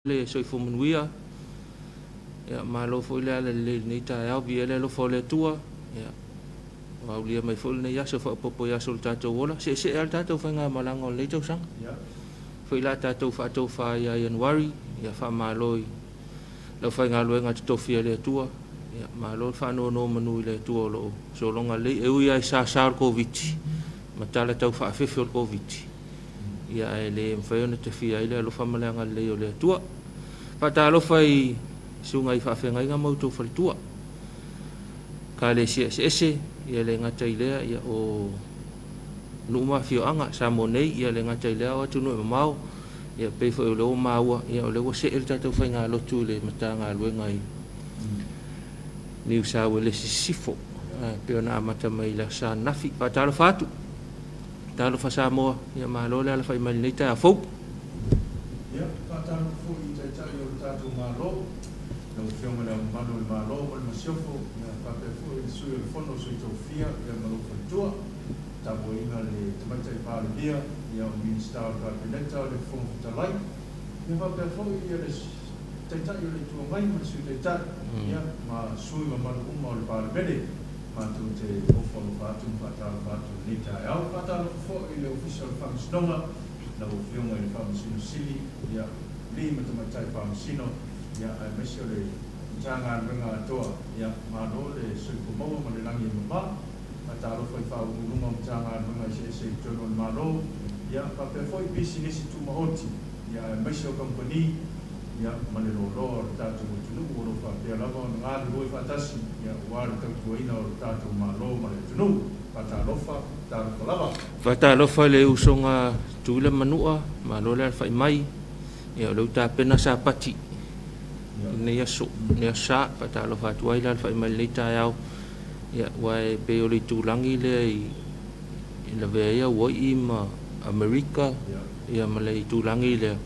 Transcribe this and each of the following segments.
Le soifua manuia, ia malo foi le ala lelei i lenei taeao, viia le alofa o le Atua, ia ua aulia mai foi lenei aso faaopoopo i aso o le tatou ola. Seesee lava le tatou faigamalaga o lenei tausaga. Foi la tatou faatofa ia Ianuari, ia faamalo i lau faigaluega totofi a le Atua, ia malo le faanonomanu i le Atua o lo o sologa lelei, e ui lava i sasa o le Koviti ma tala tau faafefe o le Koviti, ia ae le mafai ona tafia ai le alofa ma le agalelei o le Atua. Faatalofa i susuga i faafeagaiga ma outou faletua, Ekalesia eseese, ia le gata i lea, ia o nuu ma afioaga, Samoa nei, ia le gata i lea o atunuu e mamao, ia pei foi o lea ua maua, ia o lea ua see le tatou faigalotu i le Matagaluega i Niusauelesi Sisifo, pei ona amata mai i le aso Ananafi. Faatalofa atu. Talofa Samoa, ia malo le alafai mai i lenei taeao fou. Ia, faatalofa foi i Taitai o le tatou Malo, lau Afioga i Le Ao Mamalu o le Malo ma le Masiofo, ia faapea foi le Sui o le Fono a Sui Tofia ia ma lou faletua, tapuaiga a le Tamaitai Palemia, ia o Minisita o le Kapeneta, le Fofoga Fetalai, ia faapea foi ia le Taitai o le Itu Agai ma le Sui Taitai, ia ma sui mamalu uma o le Palemene. Matou te ofo alofa atu ma faatalofa atu i lenei taeao. Faatalofa foi i le Ofisa o le Faamasinoga, lau Afioga i le Faamasino Sili, ia, alii ma tamaitai Faamasino, ia, aemaise o le Matagaluega atoa. Ia, malo le soifua maua ma le lagi e mama. Faatalofa i Faauluuluga o Matagaluega eseese i totonu o le Malo, ia, faapea foi pisinisi tumaoti, ia, aemaise o kamupani, ia, ma le loaloa o le tatou atunuu o lo o faapea lava ona galulue faatasi, ia, aua le tautuaina o le tatou Malo ma le atunuu. Faatalofa, talofa lava. Faatalofa i le usoga Tutuila ma Manua, malo le alafai mai, ia o lea ua tapena sapati i lenei aso, lenei aso Sa. Faatalofa atu ai le alafai mai i lenei taeao, ia, aua e pei o le itulagi lea i lavea ai Hauaii ma Amerika, ia ma le itulagi lea,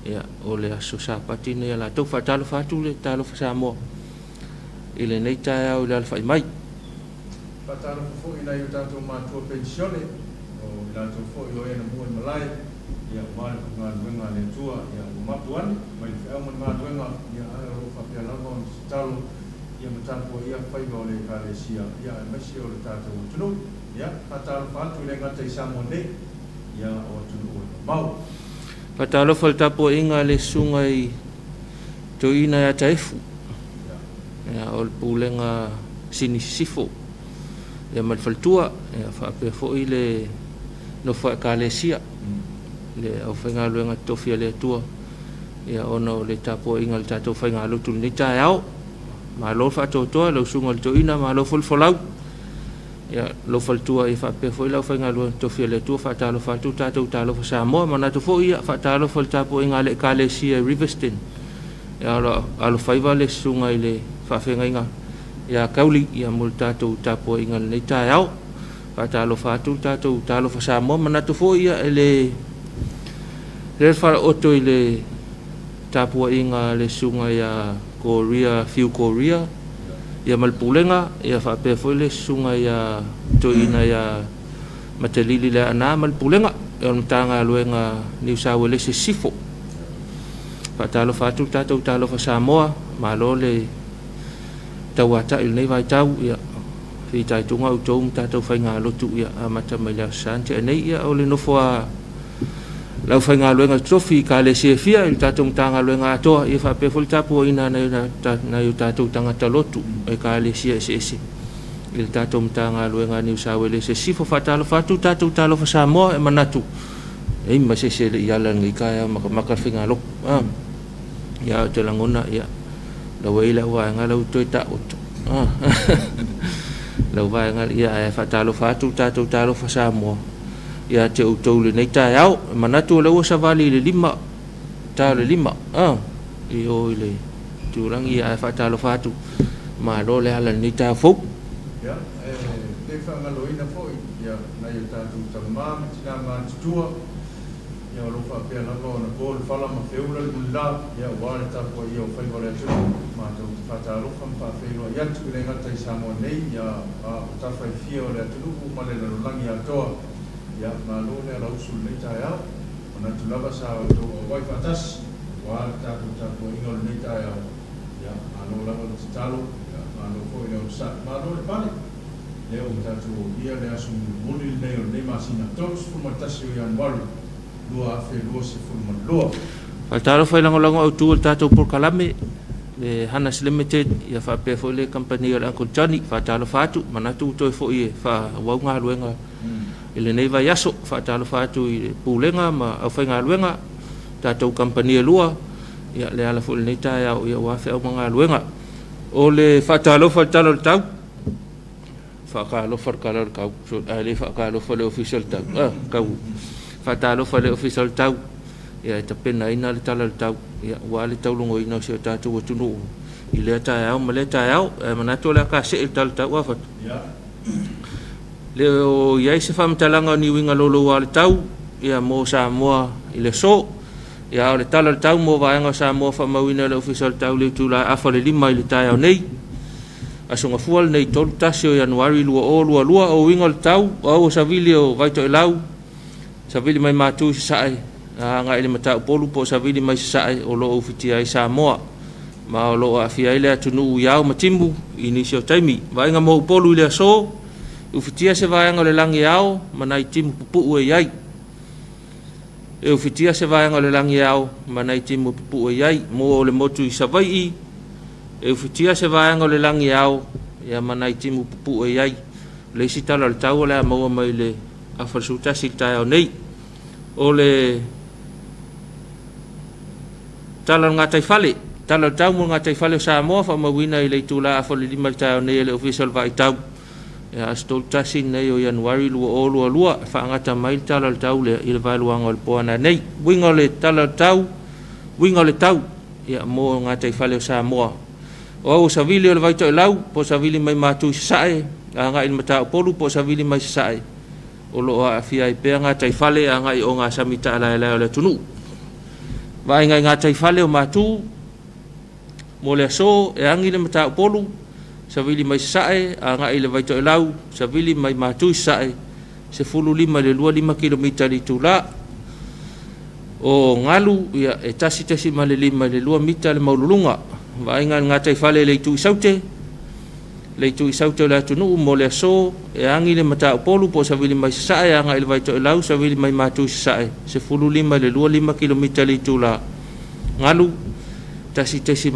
ia, o le aso Sapati lenei a latou. Faatalofa atu le Talofa Samoa i lenei taeao i le alafai mai. Faatalofa foi i nai o tatou matua penisione, o i latou foi o e na mua i malae, ia, aua le galuega a le Atua, ia, ua mapu ane mai le feau ma le galuega, ia, ae o lo o faapea lava ona tatalo, ia, ma tapuaia faiva o le Ekalesia, ia, aemaise o le tatou atunuu. Ia, faatalofa atu e le gata i Samoa nei, ia, o atunuu e mamao. Faatalofa i le tapuaiga a le Susuga i Toeaina ia Taefu, ia, o le Pulega Sini Sisifo, ia ma le faletua, ia, faapea foi le nofo a Ekalesia, le aufaigaluega totofi a le Atua, ia, ona o le tapuaiga a le tatou faigalotu i lenei taeao. Malo le faatoatoa i lau Susuga i le Toeaina, malo foi le folau. Ia, lou faletua ia faapea foi le aufaigaluega totofi a le Atua, faatalofa atu tatou Talofa Samoa. Manatu foi ia, faatalofa i le tapuaiga a le Ekalesia i Riverston. Ia, alofaiva le susuga i le faafeagaiga ia Kauli ia mo le tatou tapuaiga i lenei taeao. Faatalofa atu tatou Talofa Samoa. Manatu foi ia e le le falaoto i le tapuaiga a le susuga ia Korea, Fiu Korea, ia ma le Pulega, ia faapea foi le susuga ia Toeaina ia Matalili Leaana ma le Pulega o le Matagaluega Niusauelese Sisifo. Faatalofa atu le tatou Talofa Samoa, malo le tauatai i lenei vaitau, ia fitaituga outou ma tatou faigalotu, ia amata mai le Aso Sa na tea nei, ia o le nofo a le aufaigaluega totofi i Ekalesia e fia i le tatou Matagaluega atoa, ia faapea foi le tapuaiga a nai o tatou tagata lotu Ekalesia eseese i le tatou Matagaluega a Niusauelese Sisifo. Faatalofa atu tatou Talofa Samoa, e manatu e i ai ma se isi e le i ala i lenei taeao makamaka le faigalotu. Ia, ou te lagona, ia, lau e i lau vaega lau toe taoto. Lau vaega, ia, ae faatalofa atu tatou Talofa Samoa ia te outou i lenei taeao. E manatu o lea ua savali i le 5, ta o le 5, i o i le itulagi, ae faatalofa atu, malo le ala i lenei taeao fou. Ia, e le faagaloina foi ia nai o tatou tama ma tina matutua, ia o lo o faapea lava ona po le fala ma feula le mulila, ia aua le tapuaia o faiva o le atunuu. Matou te faatalofa ma faafeiloai atu e le gata i Samoa nei, ia a o tafa e fia o le atunuu ma le lalolagi atoa. Ia, malo le alausu i lenei taeao. Manatu lava sa outou auai faatasi. Aua le tatou tapuaiga o lenei taeao, ia, malo lava le tatalo, ia, malo foi le onosai, malo le pale. Lea ua tatou aulia le aso mulimuli lenei o lenei masina, 31 o Ianuari 2022. Faatalofa i lagolago autu o le tatou polokalame, le Hanas Limited, ia faapea foi le kamupani o le Uncle Johnny. Faatalofa atu, manatu ua toe foi e faaauau galuega i lenei vaiaso. Faatalofa atu i le Pulega ma aufaigaluega, tatou kamupani e lua, ia le ala foi i lenei taeao aua feau ma galuega. O le faatalofa i le Tala o le Tau, faatalofa i le Tala o le Tau, ae le faatalofa i le Ofisa o le Tau. Ah, tau. Faatalofa i le Ofisa o le Tau, ia e tapenaina le Tala o le Tau, ia aua le taulagoina o si o tatou atunuu i lea taeao ma lea taeao. Ae manatu o le a ta see i le Tala o le Tau a Fatu. Le o i ai se faamatalaga o ni uiga louloua o le tau ia mo Samoa i le aso. Ia a o le Tala o le Tau mo vaega o Samoa faamauina e le Ofisa o le Tau i le itula 4:30 i le taeao nei. Aso Gafua lenei 31 o Ianuari 2022. O uiga o le tau, o au o savili o Vaitoelau, savili mai Matu i Sasae, agai i le Mataupolu po o savili mai Sasae o lo o ufitia ai Samoa, ma o lo o aafia ai le atunuu i ao ma timu i nisi o taimi. Vaaiga mo Upolu i le aso, ufitia se vaega o le lagi e ao ma nai timu pupuu e i ai. E ufitia se vaega o le lagi e ao ma nai timu pupuu e i ai. Mo le motu i Savaii, e ufitia se vaega o le lagi e ao ia ma nai timu pupuu e i ai. O le isi tala o le tau o le a maua mai le 11:30 i le taeao nei. O le tala o le gataifale, tala o le tau mo le gataifale o Samoa faamauina i le itula 4:30 i le taeao nei e le Ofisa o le Vaaitau. Ia aso 31 nei o Ianuari 2022, e faagata mai le tala o le tau lea i le vaeluaga o le po ana nei. Uiga o le tala o le tau, uiga o le tau ia mo gataifale o Samoa. O au o savili o le Vaitoelau, po o savili mai Matu i Sasae, agai i le Mataupolu po o savili mai Sasae, o lo o aafia ai pea gataifale agai i ogasami taalaelae o le atunuu. Vaaiga i gataifale o Matu, mo le aso e agi le Mataupolu, savili mai Sasae, agai i le Vaitoelau, savili mai Matu i Sasae, 15 i le 25 kilomita i le itula. O galu, ia, e 1.5 i le 2 mita le maululuga. Vaaiga i le gataifale i le itu i Saute, le itu i Saute o le atunuu mo le aso, e agi le Mataupolu po o savili mai Sasae, agai i le Vaitoelau, savili mai Matu i Sasae, 15 i le 25 kilomita i le itula. Galu, 1.5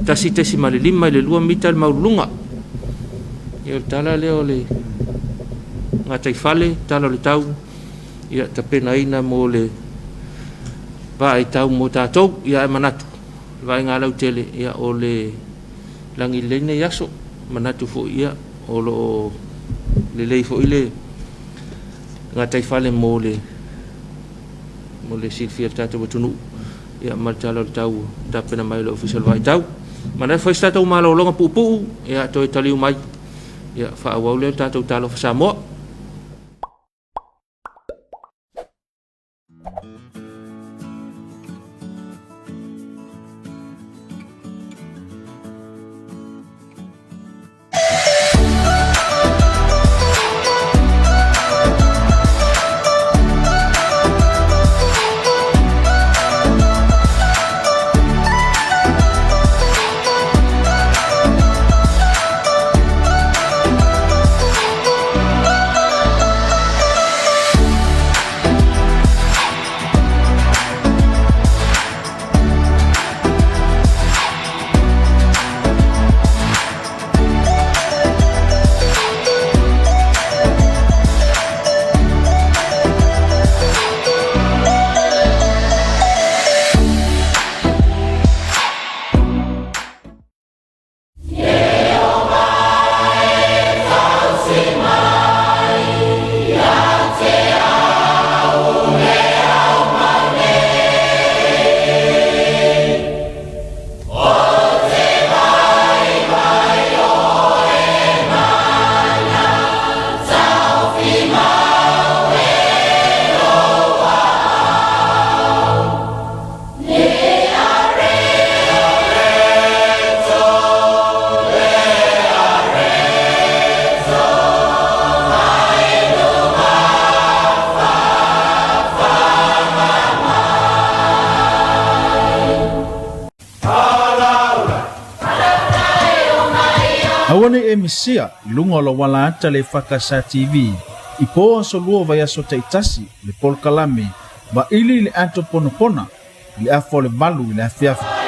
1.5 i le 2 mita le maululuga. Ia o le tala lea o le gataifale, tala o le tau, ia tapenaina mo le vaaitau mo tatou. Ia ae manatu, le vaaiga lautele, ia o le lagi lelei nei aso, manatu foi ia o lo o lelei foi le gataifale mo le silafia e le tatou atunuu, ia ma le tala o le tau tapena mai o le Ofisa o le Vaaitau. Manatu foi se tatou malologa puupuu, ia toe taliu mai, ia faaauau lea le tatou Talofa Samoa. Aua ne i e misia i luga o lou ala ata le EFKS TV i po aso lua o vaiaso taitasi le polokalame Vaili i le Ato Ponapona i le afa o le 8 i le afiafi.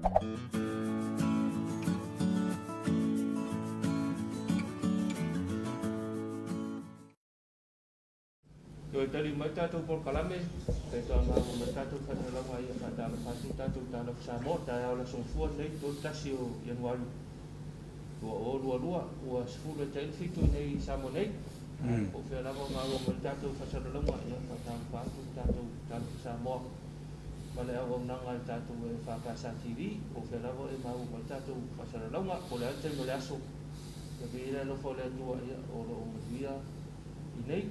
Toe tali mai tatou polokalame, taitoa maua mai tatou faasalalauga ia faatalofa atu tatou Talofa Samoa, taeao le aso Gafua lenei 31 o Ianuari 2022, ua 6:50 i nei i Samoa nei. Po o fea lava o maua mai tatou faasalalauga, ia faatalofa atu le tatou Talofa Samoa ma le auaunaga a le tatou EFKS TV, po o fea lava o e maua mai tatou faasalalauga, po o le a le taimi o le aso, ia viia le alofa o le Atua, ia o lo o manuia i nei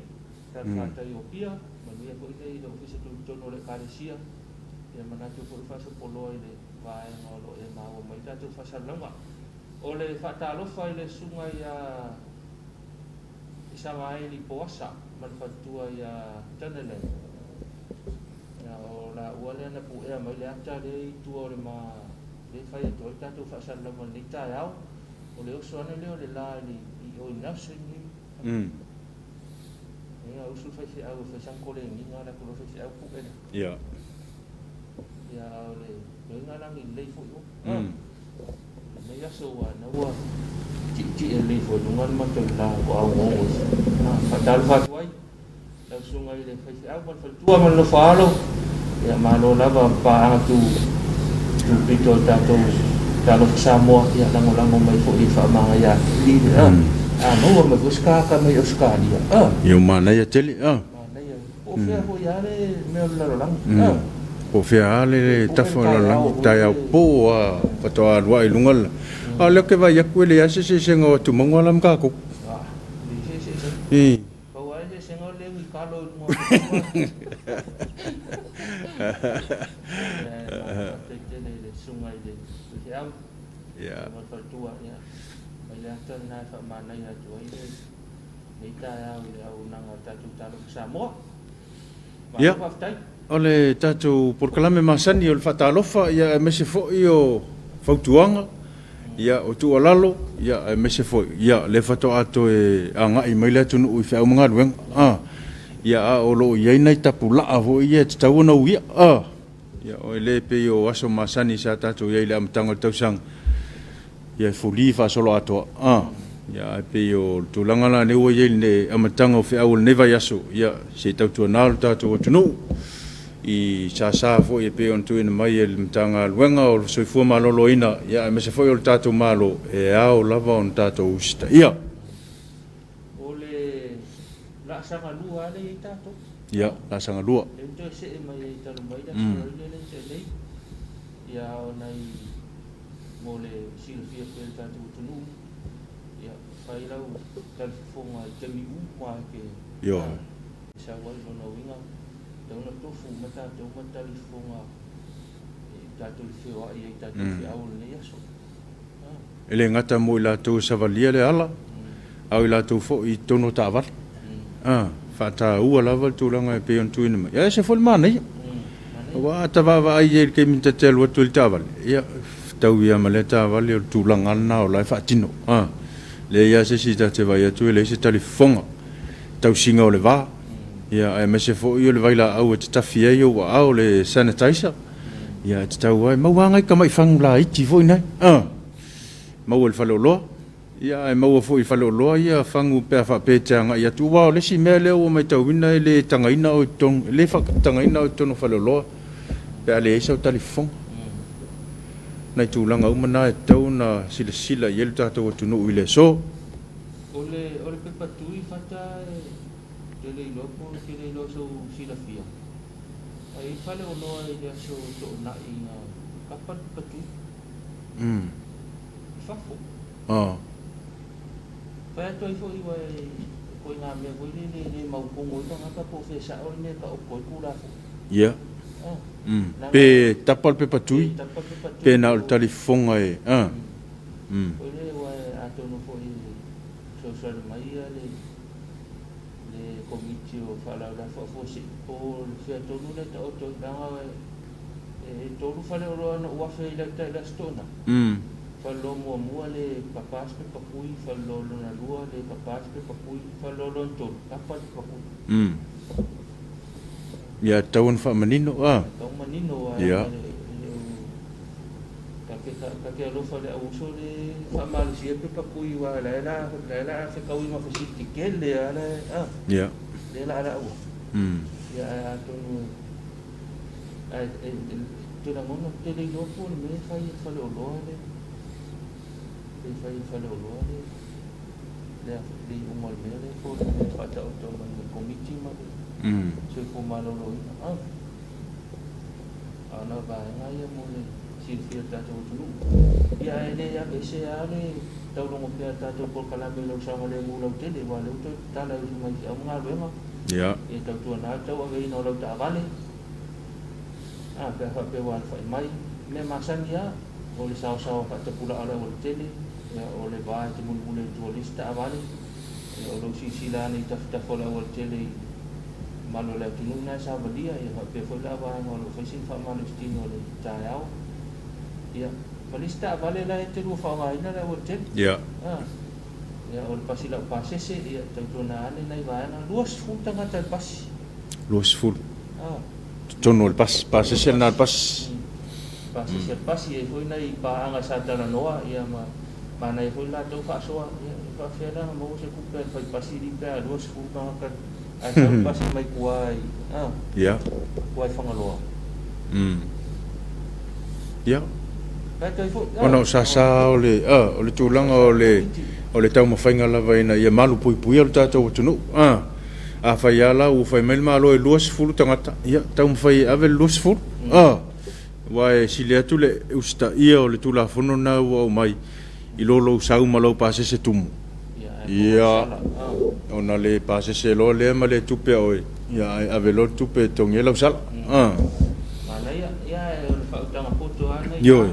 talafatai o Apia, manuia foi nei i le Ofisa Tutotonu o le Ekalesia, ia manatu foi faasoapoloa i le vaega o lo o e maua mai tatou faasalalauga. O le faatalofa i le susuga ia Isamaeli Poasa ma le faletua ia Tanele, ia o laua lea na puea mai le ata lea i tua o le ma lea e fai atu ai le tatou faasalalauga i lenei taeao. O le oso ane lea o le la i o i Nelson nei. Ia usu le faifeau e fai sana koleniga ala atu loa faifeau pu'e le. Ia o le loiga lagi lelei foi o. Lenei aso ua na ua ti'iti'e lelei foi i luga le matou la ua augogo. Faatalofa atu ai lau susuga i le faifeau ma le faletua ma le nofo a alo. Ia malo lava paaga tu pito o le tatou Talofa Samoa, ia lagolago mai foi e faamagaia atili le a maua mai foi se tagata mai Ausetalia. Ia ua manaia tele. Manaia. Po o fea foi a le mea o le lalolagi. Po o fea a le tafa o le lalolagi, taeao po a faatoa alu ae i luga le. A o lea ou te vaai atu e leai se eseesega o atumauga la ma tatou. Leai se eseesega. Pau lava le eseesega o le ui kalo i luga o le Faafetai tele i le susuga i le faifeau ma le faletua mai le ata lena e faamanaia atu ai lenei taeao i le auaunaga a le tatou Talofa Samoa. Malo faafetai. O le tatou polokalame masani o le faatalofa aemaise foi o fautuaga, o tuualalo, aemaise foi lea faatoa toe agai mai le atunuu i feau ma galuega. A o lo o i ai nai tapulaa foi ia e tatau ona uia. E le pei o aso masani sa tatou i ai i le amataga o le tausaga, e fuli faasoloatoa. Ae pei o le tulaga la lea ua i ai i le amataga o feau o lenei vaiaso, se i tautuana lo tatou atunuu i sasa foi e pei ona tuuina mai e le Matagaluega o le Soifua Maloloina, aemaise foi o le tatou Malo, e ao lava ona tatou usitaia. O le laasaga lua lava lea e i ai tatou. Ia, laasaga lua. Lea ua toe see mai ai talu mai le Aso Faraile lea na tea nei. Ia, o nai mo le silafia pea e le tatou atunuu, ia, fai lau talifofoga i taimi uma lava e te sau ai. Lona uiga, tatau ona tofu uma tatou ma talifofoga i tatou i feoai ai i tatou feau o lenei aso. E le gata mo i latou e savalia le ala, a o i latou foi i totonu o taavale. Faataua lava le tulaga e pei ona tuuina mai. Ia, e ese foi le manaia. Aua a ta vaavaai i ai i le taimi ta te alu atu ai i le taavale, ia, fetaui lava ma lea taavale, o le tulaga lava lena o la e faatino. Leai lava se isi ta te vaai atu e leai se talifofoga, tausiga o le va, ia, aemaise foi o le vailaau e tatafi ai ou aao, le sanitizer. Ia, e tatau lava, e maua lava nai tamai fagu laiti foi nai, maua i le faleoloa. Ia, ae maua foi i faleoloa ia fagu pe a faapea e te agai atu. Aua o le isi mea lea ua matauina e le tagaina oe i totonu, e le faatagaina oe i totonu o faleoloa pe a leai sau talifofoga. Nai tulaga uma na e tatau ona silasila i ai le tatou atunuu i le aso. O le, o le pepa tui fata e te le iloa po o te le iloa sou silafia. Ae i ai faleoloa i le aso Toonai na kapa le pepa tui. I fafo. Fai atu ai foi ua e ituaiga mea foi lele e le mautonu ai tagata po o fea sao le mea e taoto ai Tulafono. Ia. Pe tapa le pepa tui, pe na o le talifofoga e. Foi lele ua atonu foi e fesoasoani mai ia le le Komiti o Faalavelave Faafuasei po o le fea tonu lea e taoto ai leaga e tolu faleoloa na ou afe ai i le Aso Toonai. Faleoloa muamua le kapa se pepa tui, faleoloa lona lua le kapa se pepa tui, faleoloa lona tolu kapa le pepa tui. Ia, e tatau ona faamanino. E tatau manino aua e le o. Ta te alofa i le au uso le faamalosia pepa kui aua la e la la e la fetaui ma fesili tetele lava la e a lea la a laua. Ia ae atonu e ae e te lagona ou te le iloa po o le mea e fai e le faleoloa le pe fai e le faleoloa le le le iuga o le mea lea po o le mea e faataoto mai e le Komiti ma le Soifua Maloloina. A. A o nai vaega ia mo le silafia e le tatou atunuu. Ia ae le aveese lava le taulogo pea a le tatou polokalame i lou saogalemu lautele, aua o lea ua toe tatala e usuga i feau ma galuega. Ia tautuana le tauaveina o lau taavale, a, pe a faapea ua alafai mai. O mea masani lava, o le saosaoa faatapulaa o le aualatele, ia, o le va e te mulimuli ai i tua o le isi taavale, ia, o lou silasila ane i tafatafa o le aualatele i malu o le atunuu na e savalia, ia faapea foi la vaega o lo o fai sina faamalositino o le taeao. Ia, ma le isi taavale la e te lua faaaogaina le aualatele. Ia. A, ia, o le pasi laupasese, ia, tautuana ane nai vaega, 20 tagata i le pasi. 20. A. Totonu o le pasi, pasese lena a le pasi. Pasese a le pasi, e i ai foi nai paaga sa talanoa, ia, ma manaia foi le latou faasoa, ia, e faafefea la ona maua se tupe a le fai pasi alii pe a 20 tagata ae sau le pasi mai tua i, a, tua i Fagaloa. Ia. Ae toe foi, a. Ona o sasa o le, a, o le tulaga o le, o le taumafaiga lava ina ia malupuipuia lo tatou atunuu, a. Afai lava la ua fai mai le Malo e 20 tagata, ia taumafai e ave le 20, a. Aua e sili atu le usitaia o le Tulafono lena ua aumai i lo lou sau ma lau pasese tumu. Ia, ona le pasese loa lea ma le tupe a oe, ia ae ave loa le tupe e totogi ai lau sala. Manaia, ia o le faautaga poto lava lena i Ioe.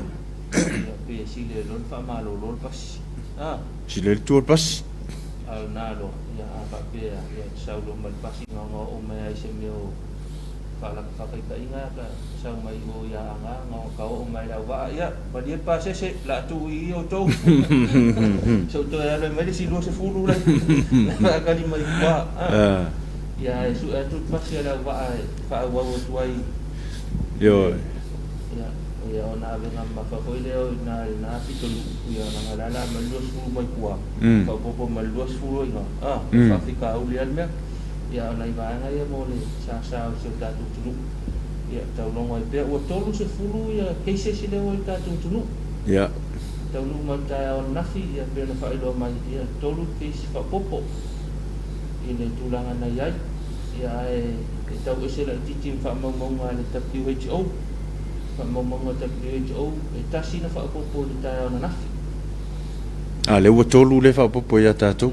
Ia pe sili ai loa le faamalolo le pasi. Sili ai le tu o le pasi. A o lena loa, ia a faapea, ia e sau loa ma le pasi gaoga oo mai lava i se mea o faataitaiga ka sau mai o i Aana gaoga oo mai le auvaa, ia malie le pasese, o le a tuu i i outou. Se i toe alu ai mai le isi 20 la faatali mai i tua. Ia ae sue atu le pasi a le auvaa e faaauau atu ai. Ioe. Ia, ia ona avega mamafa foi lea o i ina i lena pitonuu, ia leaga o la e la mai le 20 mai tua, faaopoopo ma le 20 i ina, a, e faafitauli lava le mea. Ia a o nai vaega ia mo le sasa o si o tatou atunuu, ia taulogo ai pea. Ua 30 ia cases lea ua i le tatou atunuu. Ia. Taunuu mai le taeao ananafi, ia pei ona faailoa mai, ia 3 case faaopoopo i le tulaga na i ai. Ia ae e tau ese laitiiti ma faamaumauga a le WHO. Faamaumauga a le WHO, e tasi na faaopoopo i le taeao ananafi. A, lea ua tolu lea e faaopoopo ia tatou.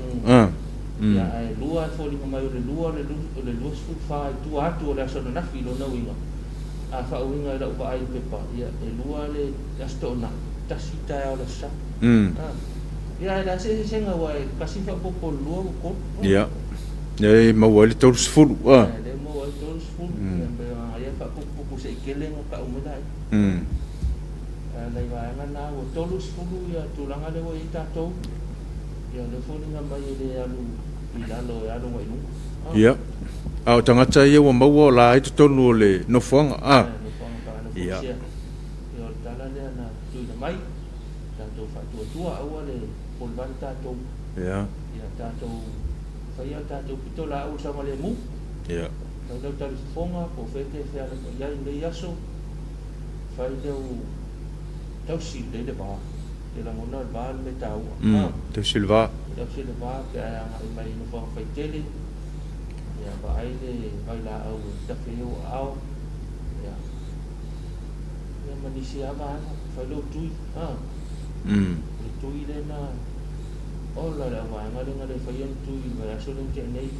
Ia, ae lua e foliga mai o le lua o le o le 24 i tua atu o le aso ananafi i lona uiga. A faauiga i lau vaai i le pepa, ia, e lua le Aso Toonai, tasi le taeao o le Aso Sa. Ia, ae o le a se eseesega aua e tasi faaopoopo o le lua ua tolu. Ia, lea e maua ai le 30. Ia, lea e maua ai le 30, ia, pei ona ia faaputuputu se i tele ona tau mai laia. Ae o nai vaega na, ua 30 ia tulaga lea ua i ai tatou. Ia, o lea e foliga mai e le alu i lalo e alu agai i luga. Ia, a o tagata ia ua maua o la e i totonu o le nofoaga. Ia, nofoaga faanofoesea. Ia, o le tala lea na tuuina mai, tatou faatuatua, aua le polevale tatou. Ia. Ia, tatou faia le tatou pitolaau o le saogalemu. Ia. Fai lau talifofoga, po o fea e te fealofai ai i lenei aso, fai lau tausi lelei le va. Te lagona o le va le mea taua. Tausi le va. Tausi le va pe a agai mai i nofoaga faitele. Ia, vaai le vailaau e tafe ai ou aao. Ia, ia ma nisi lava vaega. Fai lou tui. Le tui lea na ola le auvaega lea na le faia ni tui i le vaiaso lea na tea nei.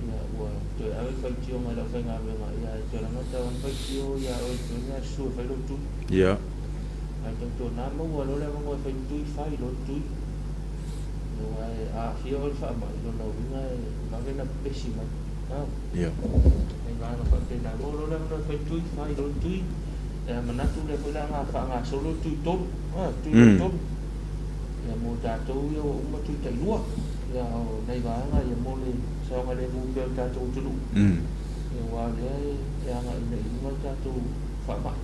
Ia, ua toe ave le faitioga i le aufaigaluega, ia, e toe lagata ona faitio ia oe i le toe aso e fai lou tui. Ia. Ae tautuana maua loa le avanoa e fai ni tui, fai loa le tui. Aua e aafia oe i le faamai, lona uiga e vave ona pepesi mai. Ia. Nai vaega faapena, maua loa le avanoa e fai ni tui, fai loa le tui. Ia manatu lea foi la a faagasolo le tui tolu, tui lona tolu. Ia mo tatou ia ua uma tui tailua. Ia o nai vaega ia mo le saogalemu pea o le tatou atunuu. Ia aua o lea e agai ina i luga le tatou faamai.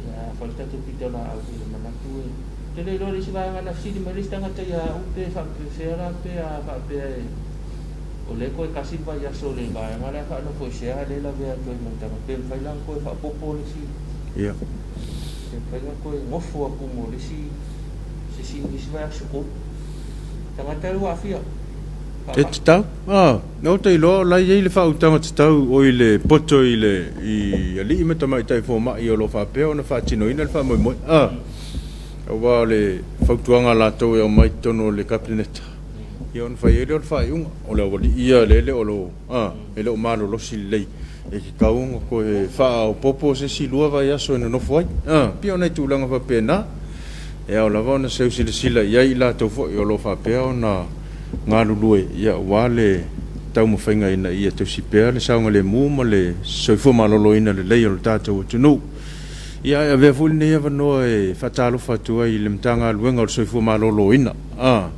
Ia, a fai le tatou pitolaau e manatu e te le iloa le isi vaega na fesili mai le isi tagata ia au pe faapefea la pe a faapea e o lea toe tasi le vaiaso o le vaega la e faanofoesea a lea e lavea atu ai ma le tagata pe mafai la ona toe faaopoopo le isi pe mafai ona toe nofo atu mo le isi se isi isi vaiaso se tolu tagata ua aafia E tatau. Ah, ou te iloa o la e i ai le faautaga tatau oi le poto i le i alii ma tamaitai fomai o lo o faapea ona faatinoina le faamoemoe. Ah, aua o le fautuaga a latou e aumai i totonu o le Kapeneta, ia ona fai ai lea o le faaiuga. O le aualii ia lea e le o lo, ah, e le o malolosi lelei, e tatau ona toe faaopoopo se isi 2 vaiaso e nonofo ai. Ah, pei o nai tulaga faapena e ao lava ona seu silasila i ai i latou foi o lo o faapea ona galulue, ia, aua le taumafaiga ina ia tausi pea le saogalemu ma le soifua maloloina lelei o le tatou atunuu. Ia, ae avea foi lenei avanoa e faatalofa atu ai i le Matagaluega o le Soifua Maloloina, a,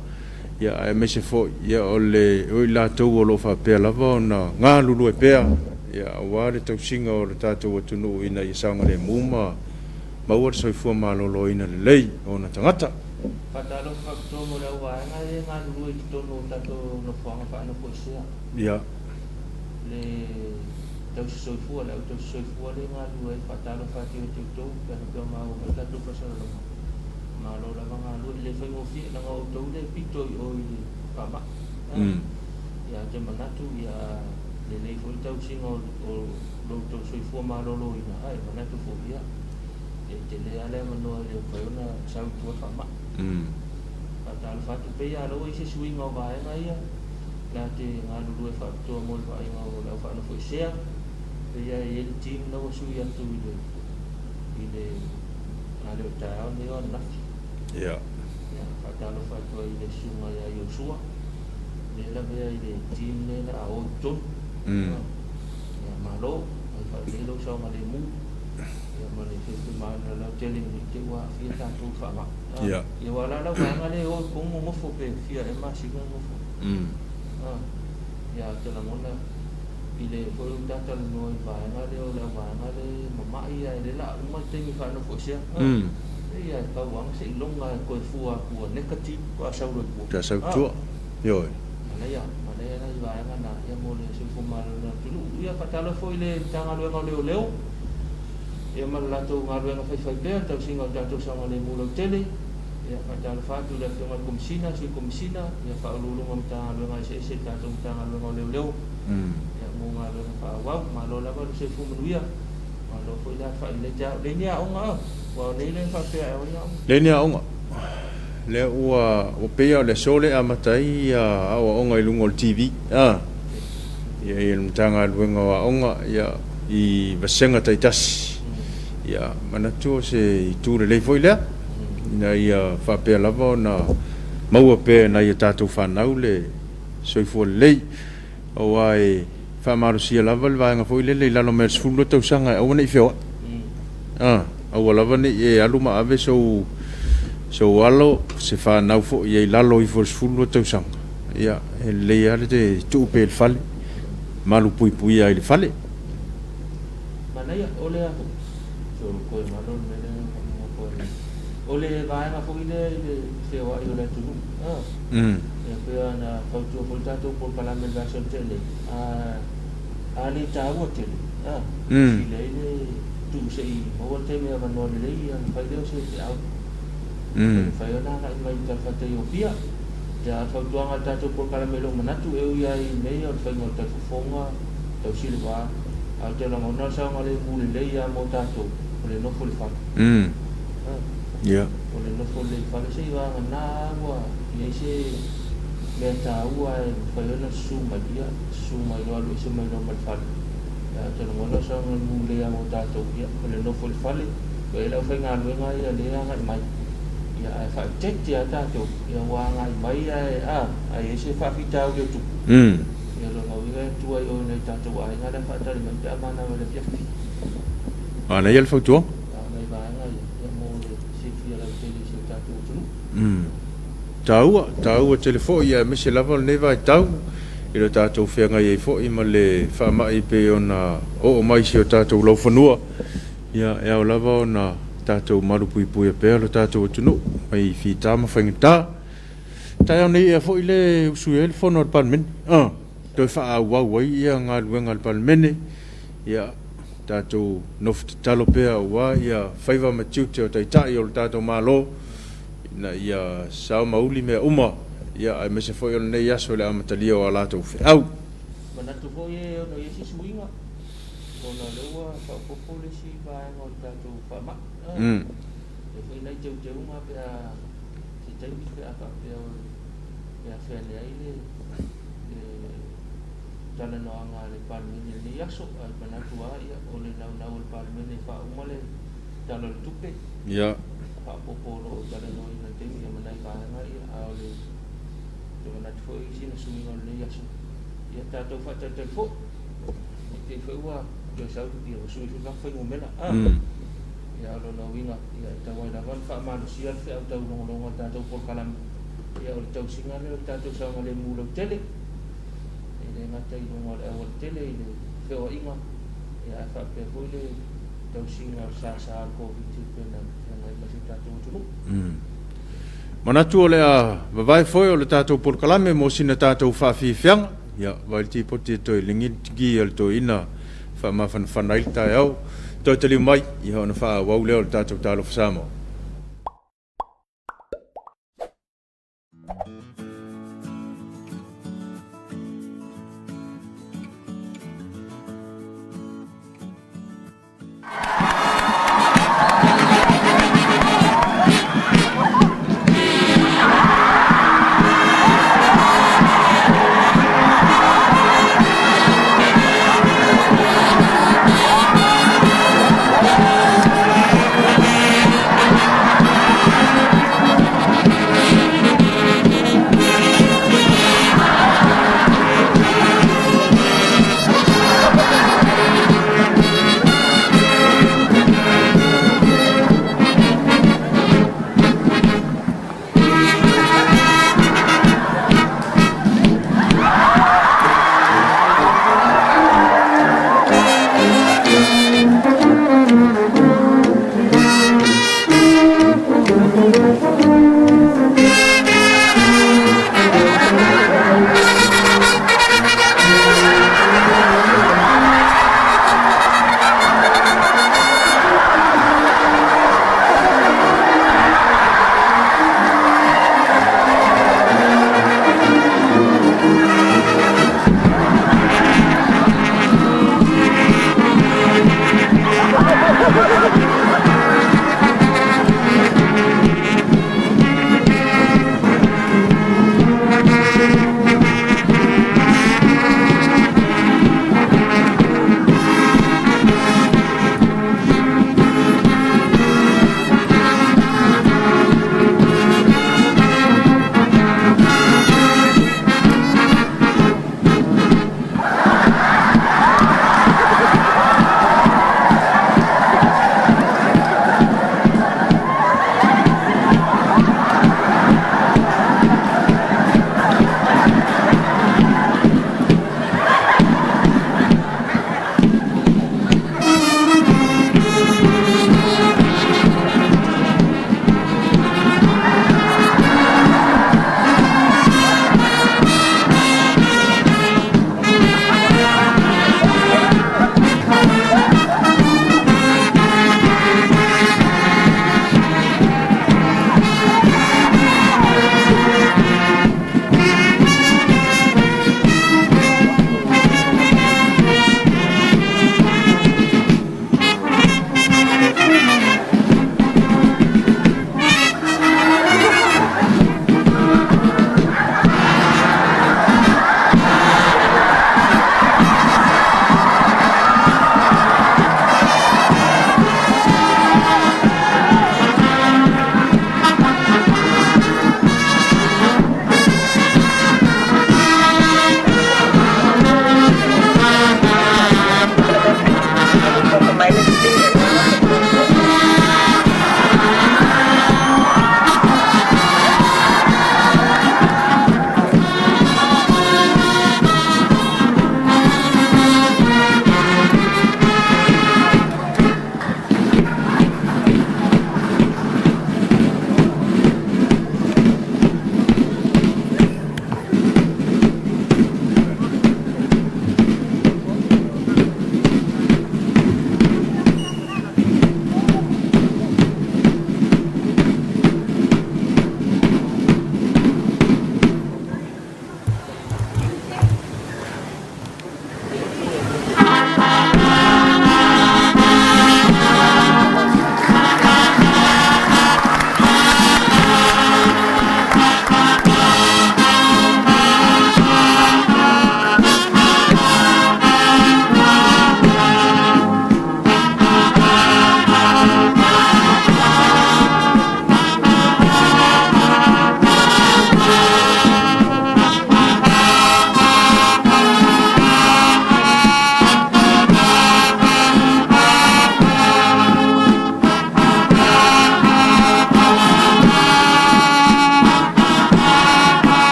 ia, aemaise foi, ia, o le o i latou o lo o faapea lava ona galulue pea, ia, aua le tausiga o le tatou atunuu ina ia saogalemu ma maua le soifua maloloina lelei o ona tagata. Faatalofa faapitoa mo le au vaega ia e galulue i totonu o tatou nofoaga faanofoesea. Ia. Le tausi soifua, le au tausi soifua lea e galulue ai, faatalofa atu ia te outou, pe ana pea maua mai tatou faasalalauga. Malo lava galue, e le faigofie, leaga o outou lea e pito i o i le faamai. Ia, ou te manatu, ia lelei foi le tausiga o lo outou soifua maloloina, ae manatu foi, ia, e tele lava le avanoa e le mafai ona sau i tua le faamai. Faatalofa atu, pei lava o lea ua i ai se suiga o vaega ia, la te galulue faapitoa mo le vaaiga o le au faanofoesea, pei lava e i ai le team la ua sui atu i le i le a le o le taeao lenei o ananafi. Ia. Ia, faatalofa atu ai i le susuga ia Iosua, lea lavea i le team lea la a o i totonu. Ia, malo, mai faalelei lou saogalemu, ia ma le feofemaana lautele ne i te i ua aafia tatou i le faamai. Ia. Ia aua o la lau vaega lea e o i totonu nofo pe fia ea masina nofo. Ia, ou te lagona i le foi ua ta talanoa i le vaega lea o le au vaega lea e mamai ae lea la a uma le taimi faanofoesea. Ia e tau lava se iloga e toe fua atu ua negative faatoa sau loa i tua. Faatoa sau i tua. Ioe. Manaia, manaia nai vaega na ia mo le soifua maloloina o le atunuu. Ia faatalofa foi i le Matagaluega o Leoleo ia ma le latou galuega faifaipea i le tausiga o le tatou saogalemu lautele. Ia faatalofa atu i le Afioga i le Komesina, Sui Komesina, ia Faauluuluga o Matagaluega eseese i le tatou Matagaluega o Leoleo ia mo galuega faaauau. Malo lava le soifua manuia. Malo foi le afa'i i lenei taeao. Leai ni aoga a? Aua o nei lea na faapea e ao ai aoga. Leai ni aoga. Lea ua ua pei lava o le aso lea e amata ai aoaoga i luga o le TV a. Ia i le Matagaluega o Aoga ia i vasega taitasi. Ia manatu o se itu lelei foi lea ina ia faapea lava ona maua pea e nai a tatou fanau le soifua lelei. Aua e faamalosia lava le vaega foi lele i lalo mai o le 12 tausaga e aua ne i feoai. A, aua lava ne i e alu ma ave sou, sou alo, se fanau foi ia i lalo ifo o le 12 tausaga. Ia, e lelei lava le tuu pea i le fale, malupuipuia ai i le fale. Manaia, o le a foi? Toe malo le mea lea na koe. O le vaega foi lea i le feoai o le atunuu. Ia pei ona fautua foi le tatou polokalame i le vaiaso na tea nei, a le taua tele, sili ai le tuu se i maua le taimi avanoa lelei ona fai lea o se feau. E mafai ona agai mai i talafatai o Apia. Ia a o le fautuaga a le tatou polokalame i lou manatu, e ui lava i mea ia o le faiga o le talifofoga, tausili va, ae ou te lagona le saogalemu lelei lava mo tatou, o le nofo i le fale. O le nofo lelei i le fale se i vagana ua i ai se mea taua e mafai ona susu mai, ia susu mai loa alu ese mai loa ma le fale. Ae ou te lagona o saogalemu lelei lava mo tatou, ia o le nofo i le fale, ua i ai le aufaigaluega ia lea e agai mai, ia ae faaeteete lava tatou, ia ua agai mai ae a, a i ai se faafitauli o tupu, ia o lona uiga e tua i o i nai tatou aiga la e faatali mai pe a manava i le afiafi. Manaia le fautuaga. A o nai vaega ia, ia mo le silafia lautele i si o tatou atunuu. Taua, taua tele foi aemaise lava o lenei vaitau i lo tatou feagai ai foi ma le faamai e pei ona oo mai i si o tatou laufanua. Ia, e ao lava ona. tatou malupuipuia pea lo tatou atunuu mai fita ma faigata. Taeao nei ea foi le usuia ai le fono a le Palemene, toe faaauau ai ia galuega a le Palemene. Ia tatou nofo tatalo pea aua ia faiva ma tiute o Taitai o le tatou Malo ina ia sao ma uli mea uma, ia aemaise foi o lenei aso i le amatalia o a latou feau. Manatu foi e ono i ai se suiga ona o lea ua faaopoopo le isi vaega o le tatou faamai. E foi nai teuteuga pe a se taimi pe a faapea o le afea ai le talanoaga a le Palemene i lenei aso. Ae manatu lava ia, o le naunau o le Palemene e faauma le Tala o le Tupe. Faaopoopo o lo o talanoaina i le taimi ia ma nai vaega ia, a o le manatu foi sina suiga o lenei aso. Ia tatou faatalitali foi, ne i te i foi ua toe sau ia ua sui foi fuainumera. Ia o lona uiga, ia e tatau ai lava ona faamalosia le feau taulogologo a le tatou polokalame. Ia o le tausiga lea o le tatou saogalemu lautele, e le gata i luga o le aualatele i le feoaiga, ia ae faapea foi le tausiga o le sasa o le Koviti e pei ona feagai ma si o tatou atunuu. Manatu o le a vavae foi o le tatou polokalame mo sina tatou faafiafiaga. Ia, vaai le tipoti e toe ligi le tigi a le toeaina faamafanafana ai le taeao. Toe taliu mai, ia ona faaauau lea o le tatou Talofa Samoa.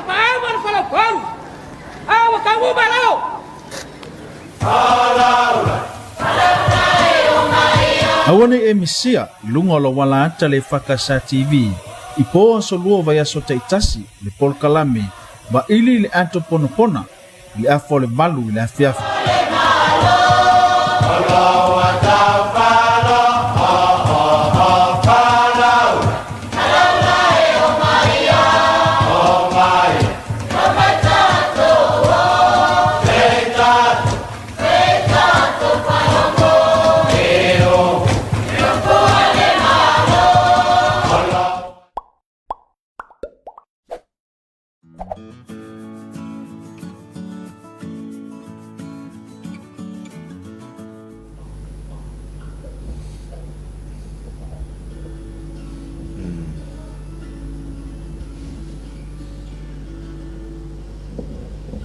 Tapaau ma le Faleupolu. A ua taunuu Malo. Aua ne i e misia i luga o le auala ata le EFKS TV i po aso lua o vaiaso taitasi le polokalame Vaili i le Ato Ponapona i le afa o le 8 i le afiafi.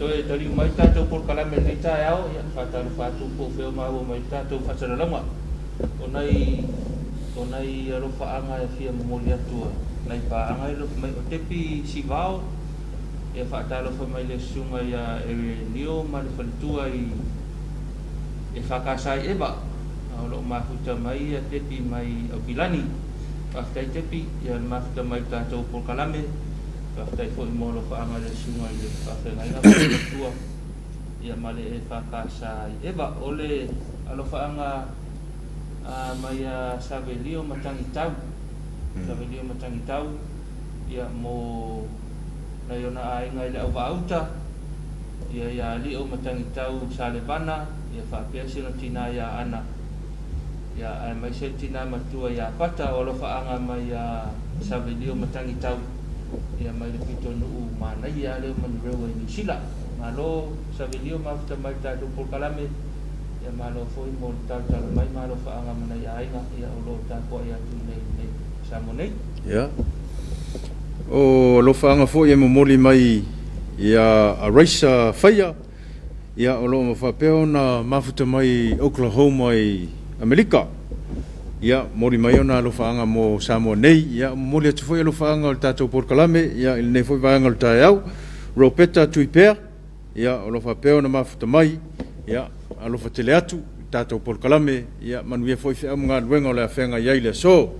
Toe taliu mai tatou polokalame i lenei taeao, ia faatalofa atu po o fea o maua mai le tatou faasalalauga. O nai o nai alofaaga e fia momoli atu nai paaga e alofa mai o Tepi Sivao, ia faatalofa mai le susuga ia Elio ma le faletua i e FKS i Eva, o lo o mafuta mai ia Tepi mai Aukilani. Faafetai Tepi, ia le mafuta mai i le tatou polokalame. Faafetai foi mo alofaaga i le susuga i le faafeagaiga ma le faletua ia ma le EFKS i Eva. O le alofaaga mai ia Savelio Matagitau, Savelio Matagitau ia mo nai ona aiga i le Auvaauta, ia ia Alio Matagitau Salevana, ia faapea si ona tina ia Ana, ia aemaise le tina matua ia Pata. O alofaaga mai ia Savelio Matagitau ia mai le pitonuu manaia lea o Manurewa i Niu Sila. Malo Savelio mafuta mai le tatou polokalame, ia malo foi mo le talotalo mai ma alofaaga ma nai aiga ia o lo o tapuai atu i nei Samoa nei. Ia. O alofaaga foi e momoli mai ia Raisa Faia, ia o lo o faapea ona mafuta mai Oklahoma i Amerika. Ia, momoli mai ona alofaaga mo Samoa nei. Ia, momoli atu foi alofaaga o le tatou polokalame, ia, i lenei foi vaega o le taeao. Ropeta Tuipea, ia, o lo o faapea ona mafuta mai, ia, alofa tele atu i le tatou polokalame, ia, manuia foi feau ma galuega o le a feagai ai i le aso.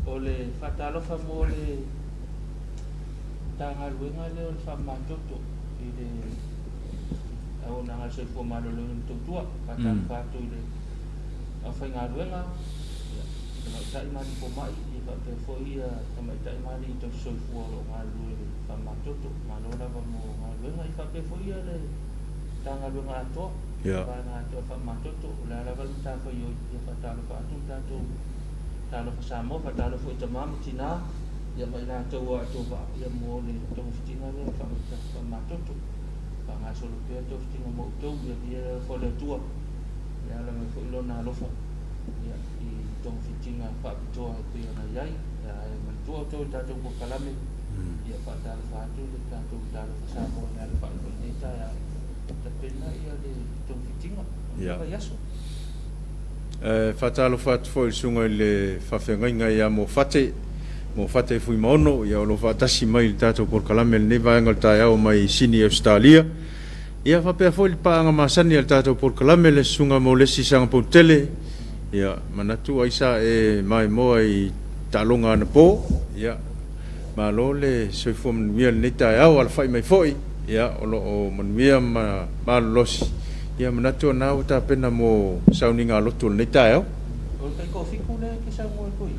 O le faatalofa mo le Matagaluega lea o le Faamamatoto i le Auaunaga a le Soifua Maloloina ma Tautua. Faatalofa atu i le aufaigaluega, ia, tamaitai ma alii fomai, ia faapea foi ia tamaitai ma alii tausisoifua o lo o galulue i le faamamatoto. Malo lava mo galuega, ia faapea foi ia le Matagaluega atoa, vaega atoa o le faamamatoto. O le a lava le matafaioi, ia faatalofa atu le tatou Talofa Samoa, faatalofa foi i tama ma tina, ia ma i latou ua atoa vaa, ia mo le togafitiga lea o le faamamatoto. Faagasolo pea togafitiga mo outou, ia viia le alofa o le Atua, e ala mai foi Lona alofa ia i togafitiga faapitoa e pei ona i ai. Ia ae manatua outou i le tatou polokalame, ia faatalofa atu le tatou Talofa Samoa i le alafai foi i lenei taeao, tapena ia le togafitiga o lenei vaiaso. E faatalofa atu foi i le susuga i le faafeagaiga ia Mofate, Mofate Fuimaono, ia o lo o faatasi mai i le tatou polokalame i lenei vaega o le taeao mai Sini, Ausetalia. Ia faapea foi le paaga masani a le tatou polokalame le susuga Molesi Sagapoutele, ia manatu ai sa e maimoa i taaloga anapo, ia malo le soifua manuia i lenei taeao, alafai mai foi, ia o lo o manuia ma malolosi, ia manatu o lena ua tapena mo sauniga lotu o lenei taeao. O le taitoafitu lea e te saunoa ai koe.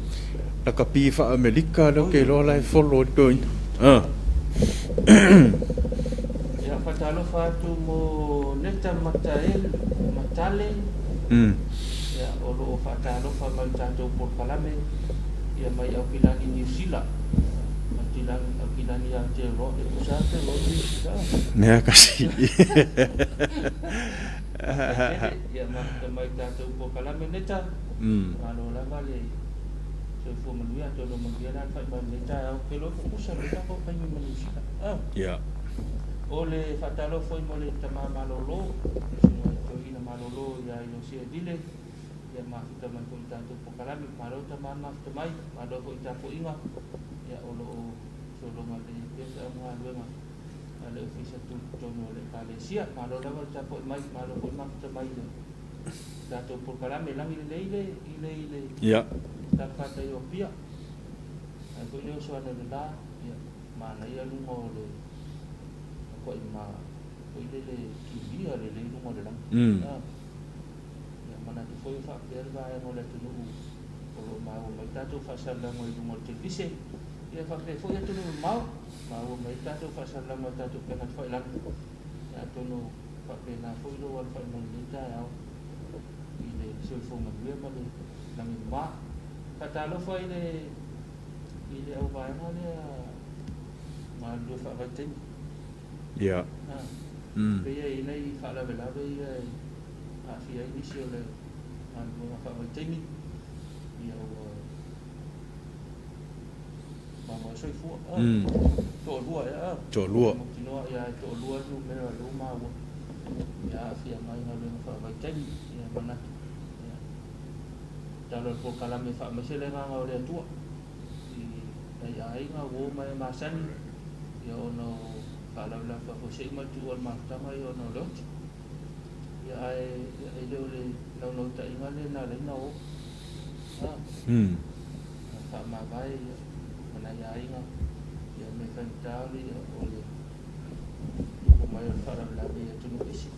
Lakapi faa-Amerika lea ou te iloa la e follow ai le toeaina. Ia, faatalofa atu mo Neta Matael Matale. Ia, o lo o faatalofa mai i le tatou polokalame ia mai Aukilani Niu Sila. Aukilani, Aukilani Aotearoa, e tusa Aotearoa ma Niu Sila. Mea kasi. Faafetai tele, ia mafuta mai i le tatou polokalame Neta. Malo lava le soifua manuia, atonu manuia la le fai mai i lenei taeao. Ou te iloa ua tutusa lelei tatou taimi ma Niu Sila. O le faatalofa foi mo le tama malolo, le susuga i le toeaina malolo ia Iosia Vile, ia mafuta mai foi i le tatou polokalame. Malo tama mafuta mai, malo foi i tapuaiga, ia o lo o Sologa lelei pea feau ma galuega a le Ofisa Tutotonu o le Ekalesia. Malo lava le tapuai mai, malo foi le mafuta mai i le tatou polokalame. Lagi lelei le i le i le talafatai o Apia. Ae foi le oso ane o le la, ia, manaia luga o le matuai ma foi lele kilia lelei luga o le lagi. Ia manatu foi o faapea le vaega o le atunuu o lo o maua mai tatou faasalalauga i luga o le televise, ia faapea foi atunuu mamao, maua mai ai tatou faasalalauga i tatou upega tafailagi. Ia atonu faapena foi lou alafai mai i lenei taeao i le soifua manuia ma le lagi mama. Faatalofa i le i le auvaega lea galulue faavaitaimi. Ia. Pei e i ai nai faalavelave ia e aafia ai nisi o le galuega faavaitaimi, ia ua maua ai soifua. Toalua ea? Toalua. Mautinoa, ia e toalua le numera o lea ua maua ia aafia mai i galuega faavaitaimi. Ia manatu, ia tatalo i le polokalame e faamaise le agaga o le Atua i nai aiga, uo ma e masani, ia ona o faalavelave faafuasei ma le tuua o le mafutaga ia ona o le oti. Ia ae e le o le naunautaiga lea na ala ai ona o. A faamavae ia ma nai aiga ia mea faigata o le o le tupu mai o le faalavelave i atunuu ese.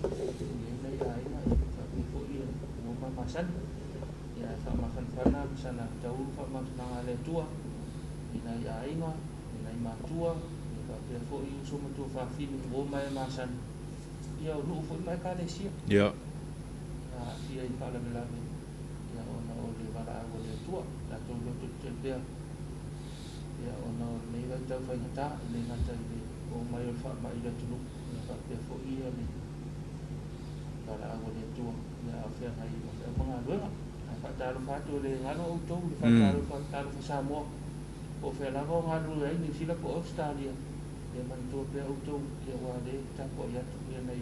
E i ai nai aiga ia faapea foi ia uo ma masani. Ia ae faamafanafana ma sana taulu faamafanafanaga a le Atua i nai aiga, i nai matua, ia faapea foi uso ma tuafafine, uo ma e masani. Ia o nuu foi ma Ekalesia. Ia. Na aafia i faalavelave, ia ona o le valaau a le Atua, tatou loto tetele pea, ia ona o lenei vaitau faigata, e le gata i le oo mai o le faamai i le atunuu, ia faapea foi ia le valaau a le Atua, ia a o feagai ma feau ma galuega. Ae faatalofa atu e le galo outou i le faatalofa, talofa Samoa, po o fea lava o galulue ai, Niu Sila po o Ausetalia, Ia manatua pea outou, ia aua o lea e tapuai atu ia nai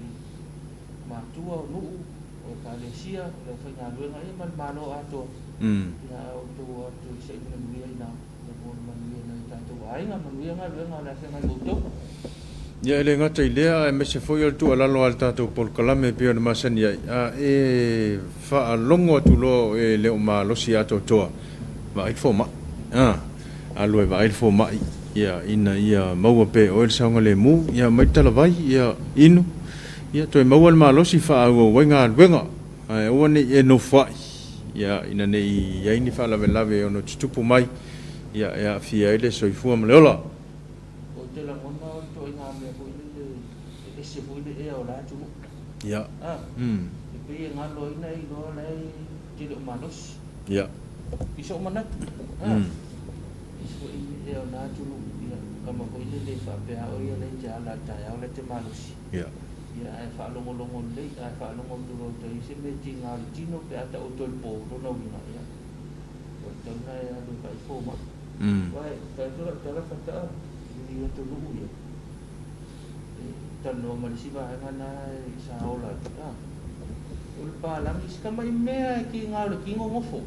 matua o nuu, o ekalesia, o le aufaigaluega ia ma le Malo atoa, ia a outou o atu i se i manuia ina, ia mo le manuia o nai o tatou aiga, manuia galuega o le a feagai ma outou. Ia e le gata i lea, aemaise foi o le tuualalo a le tatou polokalame e pei ona masani ai, a e faalogo atu loa o e le o malosi atoatoa, vaai le fomai. A. Alu e vaai le fomai ia ina ia maua pea e oe le saogalemu, ia aumai le talavai, ia inu, ia toe maua le malosi faaauau ai galuega, ae aua ne i e nofoai, ia ina ne i i ai ni faalavelave e ono tutupu mai, ia e aafia ai le soifua ma le ola. Ou te lagona o le ituaiga mea foi lele e ese foi le ea o la atunuu. Ia. A, e pei e galo ai na iloa la e te le o malosi. Ia. I sou manatu, a, ese foi le ea o la atunuu, ia, kama foi lele faapea o ia la e te ala i le taeao la e te malosi. Ia. Ia, ae faalogologo lelei, ae faalogo atu loa i tai se mea tiga o le tino pe a taoto i le po, lona uiga, ia, ua tatau ona e alu e vaai fomai. Aua e fai atu lau tala faatoa i atunuu ia, e talanoa ma le isi vaega na sa ola ai, a, o le palagi si tamai mea e kiga o le tino nofo.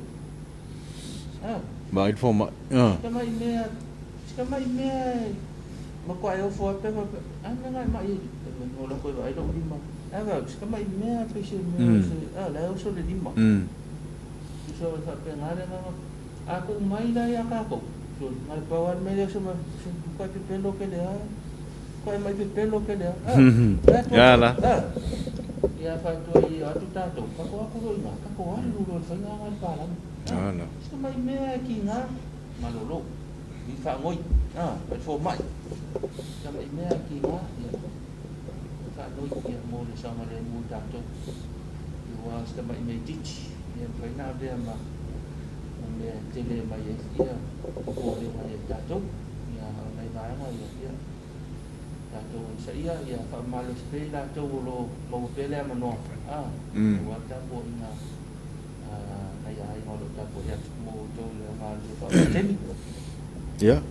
A. Vaai le fomai. A. Si tamai mea, si tamai mea e matua e ofo lava pe faapea, a mea na e mai ai, e alu atu e vaai lou lima. Ae vaai atu, si tamai mea pei se mea se, a, la e oso le lima. Tusa e faapena le agaga. A tuu mai la ia tatou, na o le pau lava le mea lea se matua pepelo tele lava, matua mai pepelo tele lava. Ia la. Ia faatoa i atu tatou, tatou atu loa i ina, tatou alu loa i le faiga lena i le palagi. Se mai mea e tiga, malolo, i faanoi, i le fomai. Se mai mea e tiga, ia faanoi ia mo le saogalemu o tatou. Aua o se tamai mea itiiti, ia mafai ona avea ma mea e tele mai ai ia popolega ia i tatou. Ia o nai vaega ia, ia tatou onosaia, ia faamalosi pea i latou o lo o maua pea le avanoa, aua le tapuaiga a nai aiga o lo o tapuai atu mo outou i le galulue faavaitaimi. Ia,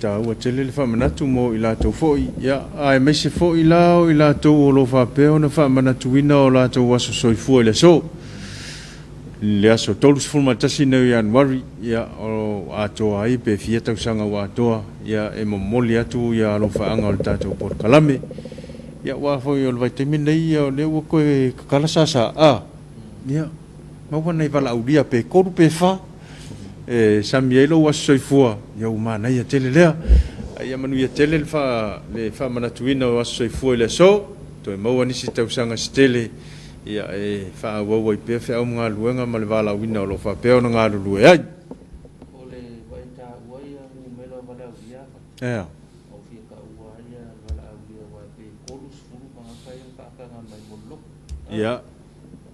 taua tele le faamanatu mo i latou foi, ia, aemaise foi la o i latou o lo o faapea ona faamanatuina o latou aso soifua i le aso, le aso 31 nei o Ianuari, ia, o atoa ai pe fia tausaga ua atoa, ia e momoli atu ia alofaaga o le tatou polokalame. Ia aua foi o le vaitaimi lenei ia o lea ua toe tatala sasa ia maua nai valaaulia pe 3 pe 4 e sami ai lou aso soifua, ia ua manaia tele lea. Ia manuia tele le faamanatuina o aso soifua i le aso, toe maua nisi tausaga se tele ia e faaauau ai pea feau ma galuega ma le valaauina o lo o faapea ona galulue ai. O le vaitaua ia numera valaaulia Ea. O fia taua ia valaaulia aua pe 30 tagata ia na faataga mai mo le lotu. Ia.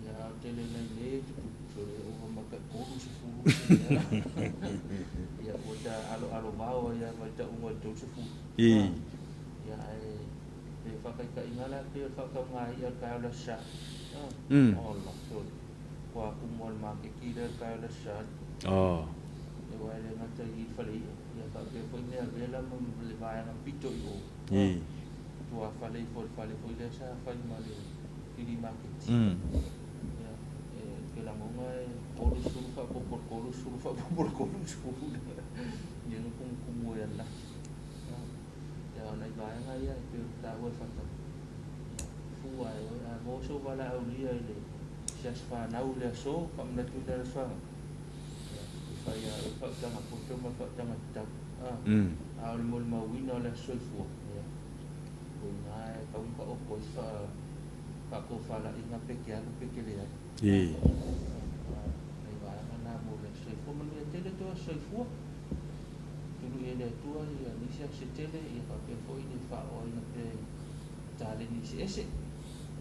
Ia a o tele nai le tutu le ova ma tai 30 ia ua ta aloalo vao ai lava i tauga o le 30. I. Ia ae pe faataitaiga la pei o le faatauga i'a le taeao le Aso Sa. Ola sole. Ua tumu lava i le maketi lea le taeao le Aso Sa. Aua e le gata i i le fale i'a, ia faapea foi mea vela ma le vaega pito i o. Tuafale ifo i le fale foi lea sa fai ma le flea market. Ia, e te lagona e 30 faaopoopo i le 30 faaopoopo i le 30 lea na tumutumu ai ananafi. Ia, o nai vaega ia e pei ona taua e Fata. Ia, fua e oe, a maua sou valaaulia i le se aso fanau i le aso, faamanatuina le aso fanau, ia, e fai lava e oe le faautaga poto ma le faautaga tatau. A o le molimauina o le aso soifua, ia, o i ina e tatau ona taoto ai se faatofalaiga pe te alu pe te leai. Nai vaega na mo le aso soifua. Manuia tele tou aso soifua. Tului e le Atua ia nisi aso se tele, ia faapea foi le faaoaina pea i taleni eseese.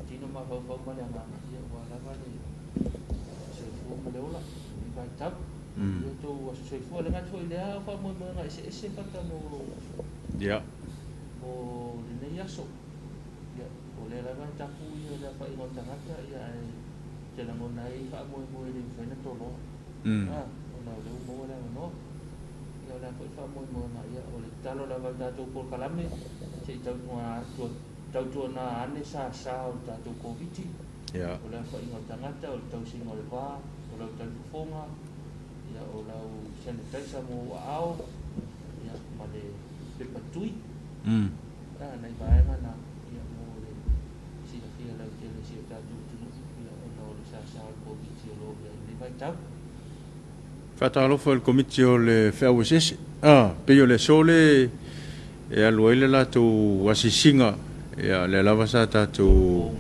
Tino mafaufau ma le agaga, ia ua lava le soifua ma le ola i lenei vaitau. Manuia tou aso soifua. Le gata foi i lea, o faamoemoega eseese fata mo mo lenei aso. Ia, o lea lava e tapu ia le aofaiga o tagata, ia ae te lagona ai faamoemoe e le mafai ona toloa. Ona o lea ua maua le avanoa. Ia o le a foi le faamoemoega, ia o le tatalo lava i le tatou polokalame, se i tautuana ane sasa o le tatou Koviti, o le aofaiga o tagata, o le tausiga o le va, o lau talifofoga, ia o lau sanitizer mo ou aao, ia ma le pepa tui. Nai vaega na, ia mo le silafia lautele e si o tatou atunuu, ia ona o le sasa o le Koviti o lo o i ai i lenei vaitau. Faatalofa i le Komiti o le Feau Eseese. A, pei o le aso le e alu ai le latou asiasiga, ia lea lava sa tatou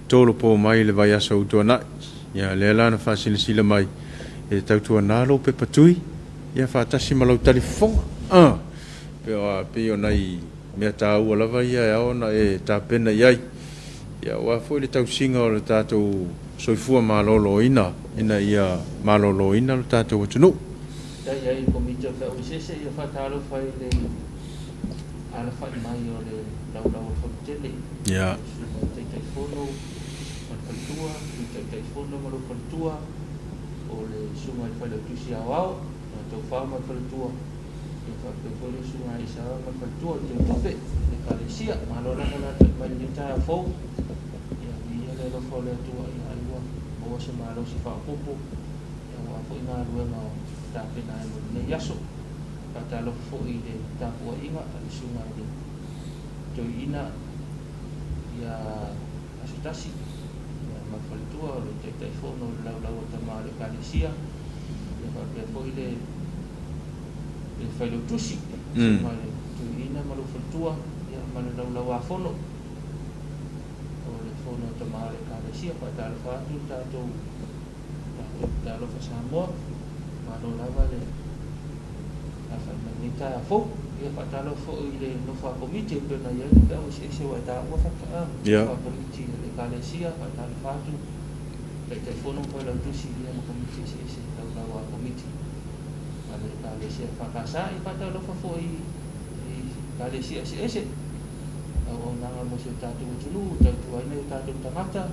tolopo mai i le vaiaso ua tuanai. Ia lea la na faasilasila mai e tautuana lou pepa tui, ia faatasi ma lau talifofoga. A, pei o nai mea taua lava ia e ao ona e tapena i ai. Ia aua foi le tausiga o le tatou soifua maloloina ina ia maloloina lo tatou atunuu. Faafetai ai i le Komiti o le Feau Eseese ia faatalofa i le alafai mai o le laulau o le Fonotele, le Susuga i le Taitaifono ma le Faletua, Sui Taitaifono ma lou Faletua, o le Susuga i le Failautusi Aoao, le Tofa ma le Faletua, Ia faapea foi le susuga ia Isara ma le faletua o le Teutupe i le Ekalesia. Malo lava le alafai mai i lenei taeao fou. Ia viia le alofa o le Atua ia ai ua maua se malosi faaopoopo ia aua foi galuega o tapena ai mo lenei aso. Faatalofa foi i le tapuaiga a le susuga i le Toeaina ia Asotasi ia ma le faletua o le Taitaifono o le Laulau a Tama o le Ekalesia, ia faapea foi le le Failautusi, susuga i le Toeaina ma lou faletua, ia ma le Laulauafono o le Fono a Tama o le Ekalesia. Faatalofa atu le tatou tatou Talofa Samoa, malo lava le aafai mai lenei taeao fou. Ia faatalofa foi i le nofo a Komiti e pei ona i ai le feau eseese ua e taua Fata, nofo a Komiti a le Ekalesia, faatalofa atu Taitaifono ma Failautusi ia ma Komiti eseese, laulau a Komiti a le Ekalesia EFKS. Ia faatalofa foi i Ekalesia eseese, auaunaga mo si o tatou atunuu, tautuaina i o tatou tagata,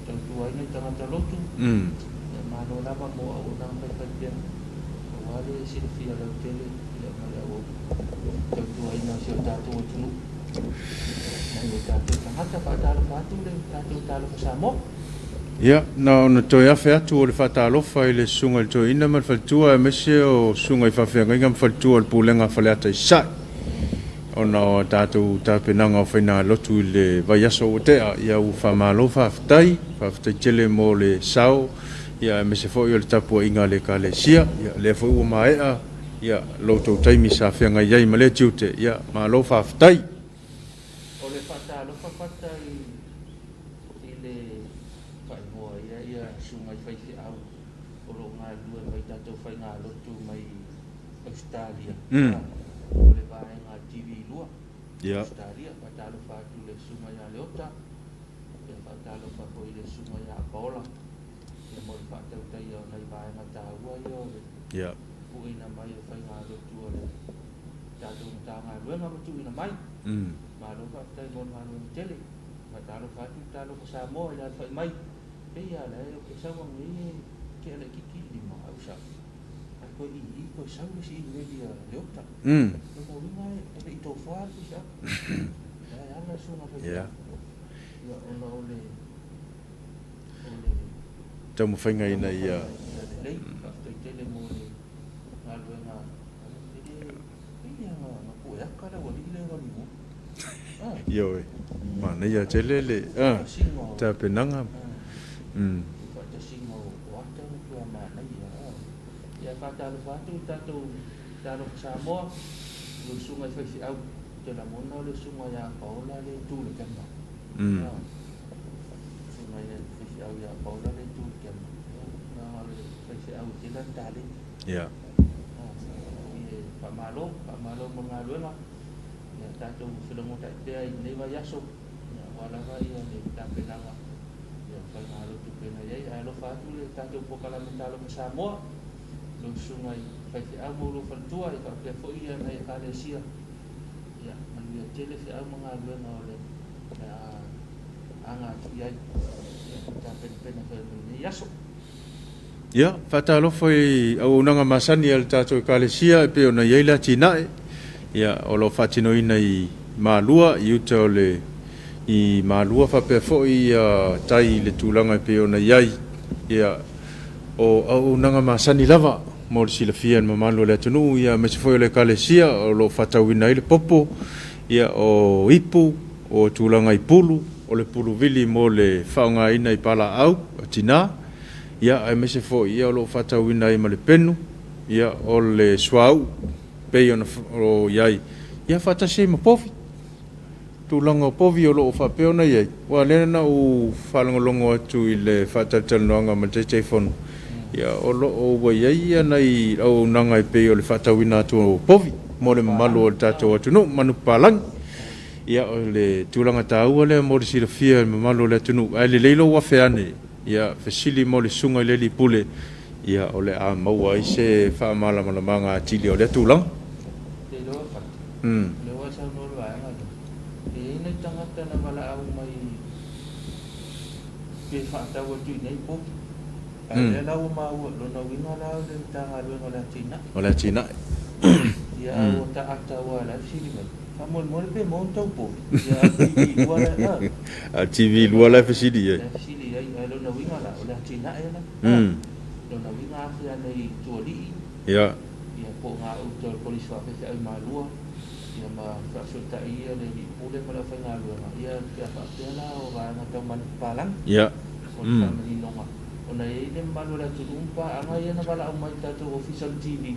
tautuaina i tagata lotu. Ia malo lava mo auaunaga faifaipea aua le silafia lautele ia ma le tautuaina o si o tatou atunuu mai o tatou tagata. Faatalofa atu le tatou Talofa Samoa. Ia, na ona toe afe atu o le faatalofa i le Susuga i le Toeaina ma le Faletua aemaise o Susuga i Faafeagaiga ma Faletua o le Pulega a Faleata i Sasae ona o a tatou tapenaga o faigalotu i le vaiaso ua tea. Ia ua faamalo faafetai, faafetai tele mo le sao ia aemaise foi o le tapuaiga a le Ekalesia. Ia lea foi ua maea ia lo outou taimi sa feagai ai ma lea tiute. Ia malo faafetai. O le faatalofa fata i i le faaigoa ia ia susuga i faifeau o lo o galulue mai tatou faigalotu mai Ausetalia o le vaega TV 2 Ausetalia. Faatalofa atu i le susuga ia Leota, ia faatalofa foi i le susuga ia Paola ia mo le faatautaia o nai vaega taua ia o le pueina mai o faigalotu a le tatou Matagaluega ma tuuina mai. Malo faafetai mo le galuega tele. Faatalofa atu le talofa Samoa i le alafai mai. Pei a la e o ke sau anei e ke ala kiki i lima au sa. Ai koe i i koe sau le si imeli a Leota. Lona uiga e le i tofa le faifeau. La e ala le susuga faifeau. Ia ona o le o le taumafaiga ina ia lelei. Faafetai tele mo le galuega e le pei a na pueaka le aualii lea e galulue. Ioe, manaia tele le tapenaga. Faatasiga o ata ma tua manaia. Ia faatalofa atu le tatou Talofa Samoa, i le susuga i faifeau, ou te lagona o le susuga ia Paola le tu i le kema. Susuga i faifeau ia Paola le tu i le kema. Leaga o le faifeau e tele ana taleni. Faamalo, faamalo mo le galuega. Ia tatou felogotai pea i lenei vaiaso, aua lava ia le tapenaga ia faigalotu pei ona i ai. Ae alofa atu le tatou polokalame Talofa Samoa, lau susuga i faifeau ma lou faletua, ia faapea foi ia nai Ekalesia. Ia manuia tele feau ma galuega o le a aga atu i ai, ia tapenapena foi mo lenei aso. Ia, faatalofa i auaunaga masani a le tatou Ekalesia e pei ona i ai le atinae, ia, o lo o faatinoina i Malua, i uta o le, i Malua faapea foi ia tai i le tulaga e pei ona i ai, ia, o auaunaga masani lava mo le silafia e le mamalu o le atunuu, ia, aemaise foi o le Ekalesia o lo o faatauina ai le popo, ia, o ipu, o tulaga i pulu, o le pulu vili mo le faaaogaina i palaau a tina, ia aemaise foi ia o lo o faatauina ai ma le penu, ia o le suauu pei ona o i ai, ia faatasi ai ma povi. Tulaga o povi o lo o faapea ona i ai, aua lea na ou faalogologo atu i le faatalatalanoaga ma le Taitaifono, ia o lo o ua i ai ia nai auaunaga e pei o le faatauina atu o povi mo le mamalu o le tatou atunuu, manupapalagi. Ia o le tulaga taua lea mo le silafia e le mamalu o le atunuu, ae lelei lou afe ane, ia fesili mo le susuga i le alii pule, ia o le a maua ai se faamalamalamaga atili o lea tulaga. Te iloa e Fatu, o lea ua e saunoa i le vaega lea, e i ai nai tagata na valaau mai pe faatau atu i inei povi, a o lea la ua maua, lona uiga la o le Matagaluega o le Atinae. O le Atinae. Ia a ua taata aua o la e fesili mai, faamolemole pe maua ni tau povi? Ia a o le TV 2 la, a. A o le TV 2 la e fesili i ai. La e fesili i ai, ae lona uiga la, o le atinae la. Lona uiga afe ane i Tualii. Ia. Ia po o gauta o le Kolisi Faafeafeau i Malua, ia ma faafesootai ia le alii pule ma le aufaigaluega, ia pe a faapea la o vaega tau manupapalagi. Ia. O le faamaninoga, ona e i ai le mamalu o le atunuu ma paaga ia na valaau mai i le tatou Ofisa o le TV,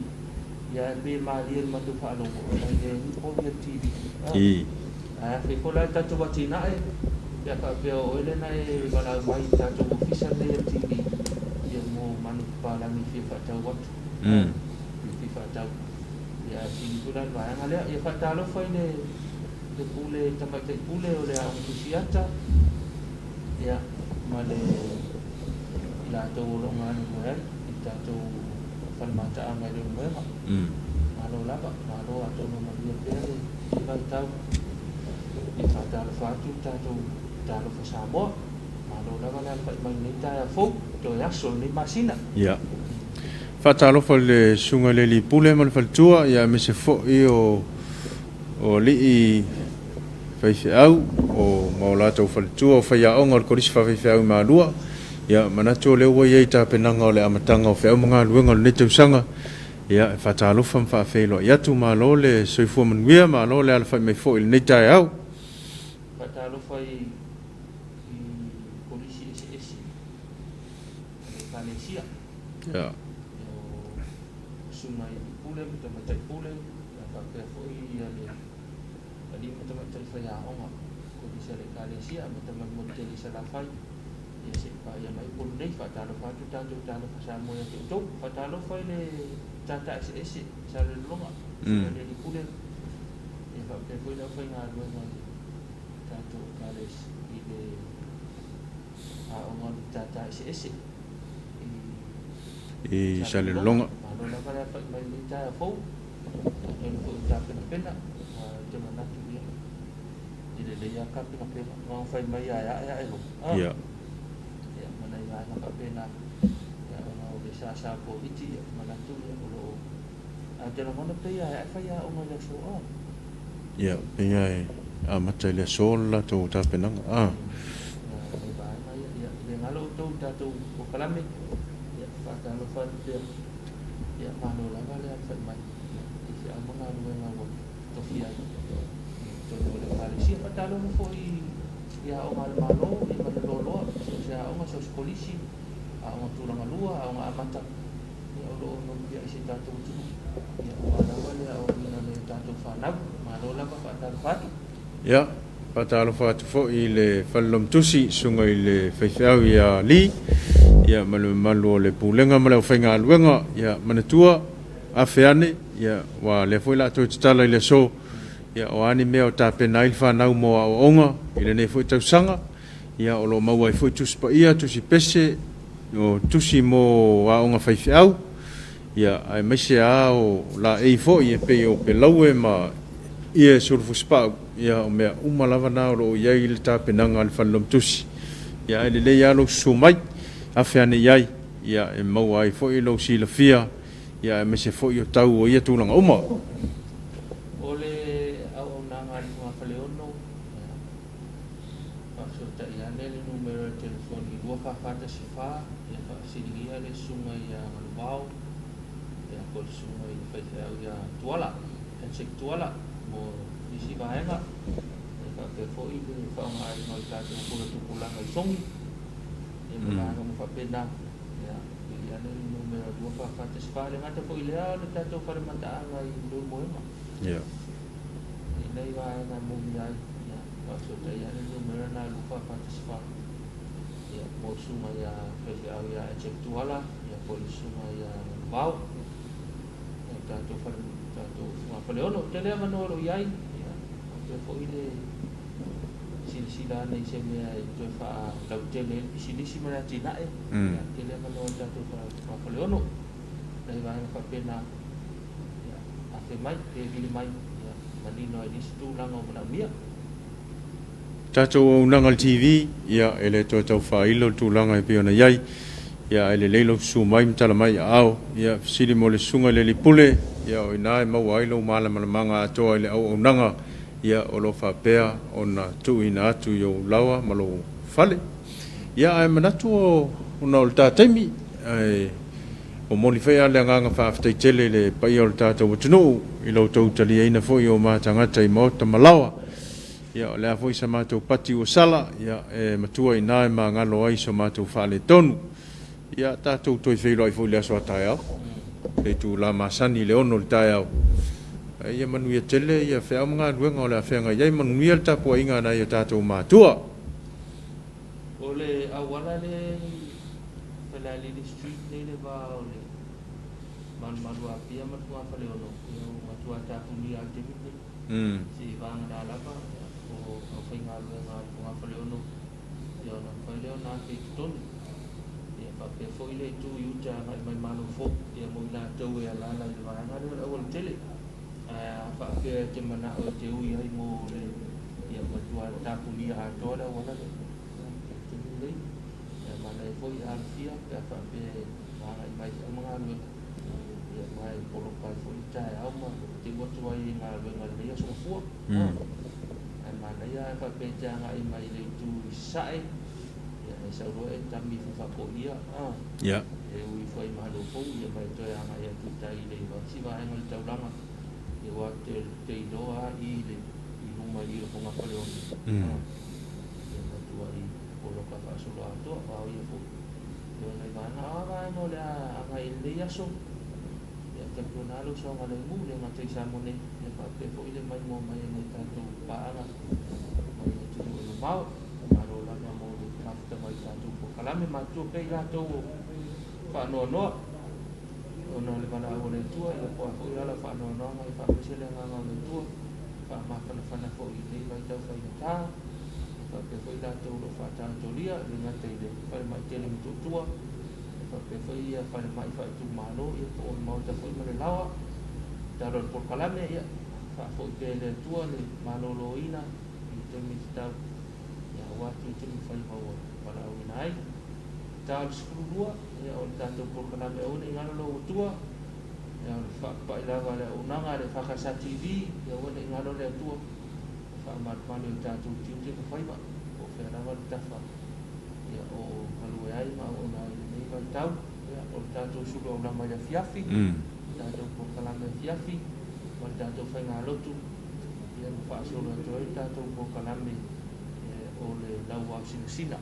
ia ae pei e malie i le matou faalogo, ona e leai ni povi a le TV. Ae afe ifo la i le tatou atinae, pe a faapea o oe lea na e valaau mai i le tatou Ofisa lenei o le TV, ia mo manupapalagi e fia faatau atu. Fia faatau. Ia ae sili foi la le vaega lea. Ia faatalofa i le le pule tamaitai pule o le Aoga Tusiata, ia ma le i latou o lo o galulue ai i le tatou fale mataaga i Leulumoega. Malo lava, malo atonu e manuia pea lenei vaitau. Ia faatalofa atu le tatou Talofa Samoa. Malo lava le alafai mai i lenei taeao fou, toe aso o lenei masina. Ia. Faatalofa i le Susuga i le Alii Pule ma le Faletua, ia aemaise foi o alii faifeau o ma o latou faletua, o faiaoga o le Kolisi Faafaifeau i Malua. Ia, manatu o lea ua i ai tapenaga o le amataga o feau ma galuega o lenei tausaga. Ia, e faatalofa ma faafeiloai atu, malo le soifua manuia, malo le alafai mai foi i lenei taeao. Faatalofa i i Kolisi eseese a le Ekalesia. Ia. O susuga i pule ma tamaitai pule, ia faapea foi ia le alii ma tamaitai faiaoga, Kolisi a le Ekalesia amata mai Motu Tele i Salafai, ia seia paia mai Upolu nei. Faatalofa atu tatou talofa Samoa ia te outou. Faatalofa i le matata eseese i Salelologa, susuga i le alii pule, ia faapea foi le aufaigaluega i tatou Ekalesia i le aoga o le matata eseese i Salelologa. Malo lava le alafai mai i lenei taeao fou. Atonu foi ua tapenapena, ou te manatu ia e lelei lava tapenapena, aua fai mai a ae ae loa. Ia. Ia ma nai vaega faapena. Ia ona o le sasa Koviti, ia manatu ia o lo o ae ou te lagona pei a ae fai aoga i le aso. Ia, pei lava e amata i le aso le latou tapenaga. Nai vaega ia, ia le galo outou i tatou polokalame, ia faatalofa atu pea. Ia malo lava le alafai mai i feau ma galuega ua tofia ai i totonu o le Ekalesia. Faatalofa foi i aoga a le Malo, ia ma le loaloa, so o se aoga, so o se kolisi, aoga tulaga lua, aoga amata, ia o lo o nopiai i si o tatou atunuu, ia aua lava le aoaoina o nai o tatou fanau. Malo lava, faatalofa atu. Ia, faatalofa atu foi i le Fale Lomutusi, susuga i le faifeau ia Lee, ia ma le mamalu o le Pulega ma le aufaigaluega. Ia, manatua, afe ane, ia, aua o lea foi o le a toe tatala i le aso, ia, o a ni mea o tapena ai le fanau mo aoaoga i lenei foi tausaga, ia, o lo o maua ai foi tusi paia, tusi pese, o tusi mo aoga faifeau, ia, aemaise lava o laei foi e pei o pelaue ma ie sulufusipau, ia, o mea uma lava na o lo o i ai le tapenaga a le Fale Lomutusi. Ia, ae lelei lava lou susu mai, afe ane i ai, ia, e maua ai foi lou silafia, ia, aemaise foi o tau o ia tulaga uma. O le auaunaga a le Fogafaleono, ia, faafesootai ane le numera o le telefoni 2414, ia faafesiligia le susuga ia Galuvao, ia po o le susuga i le faifeau ia Tuala, Patrick Tuala, mo nisi vaega, ia faapea foi le faaaogaina o le tatou pule tupulaga i Sogi, ia ma vaega uma faapena. Ia vili ane le numera 2414, e le gata foi i lea o le tatou fale mataaga i Leulumoega. Ia. I nei vaega e moomia ai, ia faafesootai ane le numera lena 2414, ia mo le susuga ia faifeau ia Jack Tuala, ia po o le susuga ia Vao, ia tatou fale tatou Fogafaleono. Tele avanoa o lo o i ai, ia faapea foi le silasila ane i se mea e toe faalautele ai le pisinisi ma le atinae. Ia tele avanoa i le tatou Fogafaleono, nai vaega faapena, ia afe mai pe vili mai, ia manino ai nisi tulaga o manaomia. Tatou auaunaga i le TV, ia, e le toe tau faailo le tulaga e pei ona i ai, ia, ae lelei lou susu mai ma tala mai i aao, ia, fesili mo le susuga i le alii pule, ia, o i ina e maua ai lou malamalamaga atoa i le auaunaga, ia, o lo o faapea ona tuuina atu i ou laoa ma lou fale. Ia, ae manatu o, ona o le ta taimi, ae momoli foi lava le agaga faafetai tele i le paia o le tatou atunuu i lo outou taliaina foi o ma tagata i maota ma laoa. Ia, o le a foi sa matou pati ua sala, ia, e matua i ina e magalo ai so matou faaletonu. Ia, tatou toe feiloai foi i le aso a taeao, le itula masani i le 6 i le taeao. Ae ia manuia tele ia feau ma galuega o le a feagai ai, manuia le tapuaiga a nai o tatou matua. O le auala lea i Falealili Street nei le va o le Malumalu Apia ma le Fogafaleono, ia ua matua tapunia lava i le taimi lenei. Seivagana lava o aufaigaluega a le Fogafaleono, ia ona mafai lea ona afe i totonu. Ia faapea foi le itu i uta agai mai Malofou, ia mo i latou e alaala i le vaega lea o le aualatele. Ae a faapea e te manao e te ui ai mo le, ia matua tapunia atoa le auala lea i le taimi lenei. Ia manaia foi e alofia pe a faapea e agai mai i aumagaluega, ia ma e poloka ai foi le taeao ma teu atu ai i galuega i lenei aso mafua. Ae manaia a faapea e te agai mai i le itu i sasae, ia E sau loa e tami ifo faakoia a. E ui ifo ai i malo fou, ia ma e toe agai atu i tai i le isi vaega o le taulaga, ia ua te te iloa lava i le i luma i i o Fogafaleone a. Ia matuai poloka faasoloatoa aua o ia foi e ona i vaega. A o a vaega o le a agai i lenei aso, ia tautuana lou saogalemu, le gata i Samoa nei, ia faapea foi le maimoa mai e nai tatou paaga mai atunuu e mamao. Malo lava mo le mafuta mai i tatou polokalame. Matutua pea i latou o faanoanoa ona o le valaau a le Atua, ia po o a foi ala o faanoanoaga, ia faamaise le agaga o le Atua, faamafanafana foi i lenei vaitau faigata, ia faapea foi i latou o lo o faatagatolia, e le gata i le falemai tele i Motootua, ia faapea foi ia falemai faaitumalo, ia po o le Maota foi ma le Laoa. Tatalo i le polokalame, ia faafoi pea e le Atua le maloloina i le taimi tatau, ia aua tiute ma faiva ua valaauina ai. Ta o le 12, ia o le tatou polokalame aua ne i galo lou Atua, ia o le faapapai lava o le auaunaga a le EFKS TV, ia aua ne i galo le Atua, e faamalumalu i o tatou tiute ma faiva, po o fea lava le tafa ia o galue ai ma auauna ai i lenei vaitau. Ia o le tatou sulu aulama i le afiafi, le tatou polokalame afiafi ma le tatou faigalotu, ia ma faasolo atu ai le tatou polokalame o le lauao sinasina.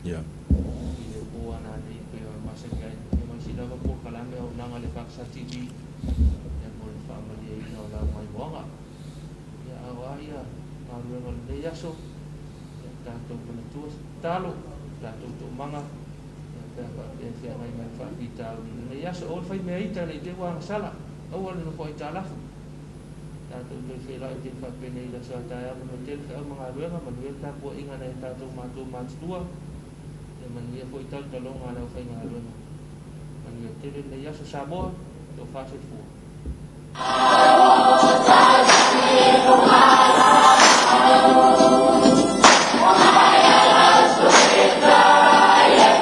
I le po ana nei pei ona masani ai, ia ma isi lava polokalame auaunaga a le EFKS TV, ia mo le faamalieina o lau maimoaga. Ia a o a ia galuega o lenei aso, ia tatou manatua se tatalo, tatou toomaga, ia pe a faapea e feagai mai ma faafitauli i lenei aso. Aua le fai mea ita ne i te i ua agasala, aua le nofo aitalafu. Tatou toe feiloai tele faapenei i le aso a taeao manuia tele feau ma galuega, manuia le tapuaiga a nai a tatou matua matutua, ia manuia foi talotaloga a le aufaigaluega. Manuia tele lenei aso Samoa, tofa soifua.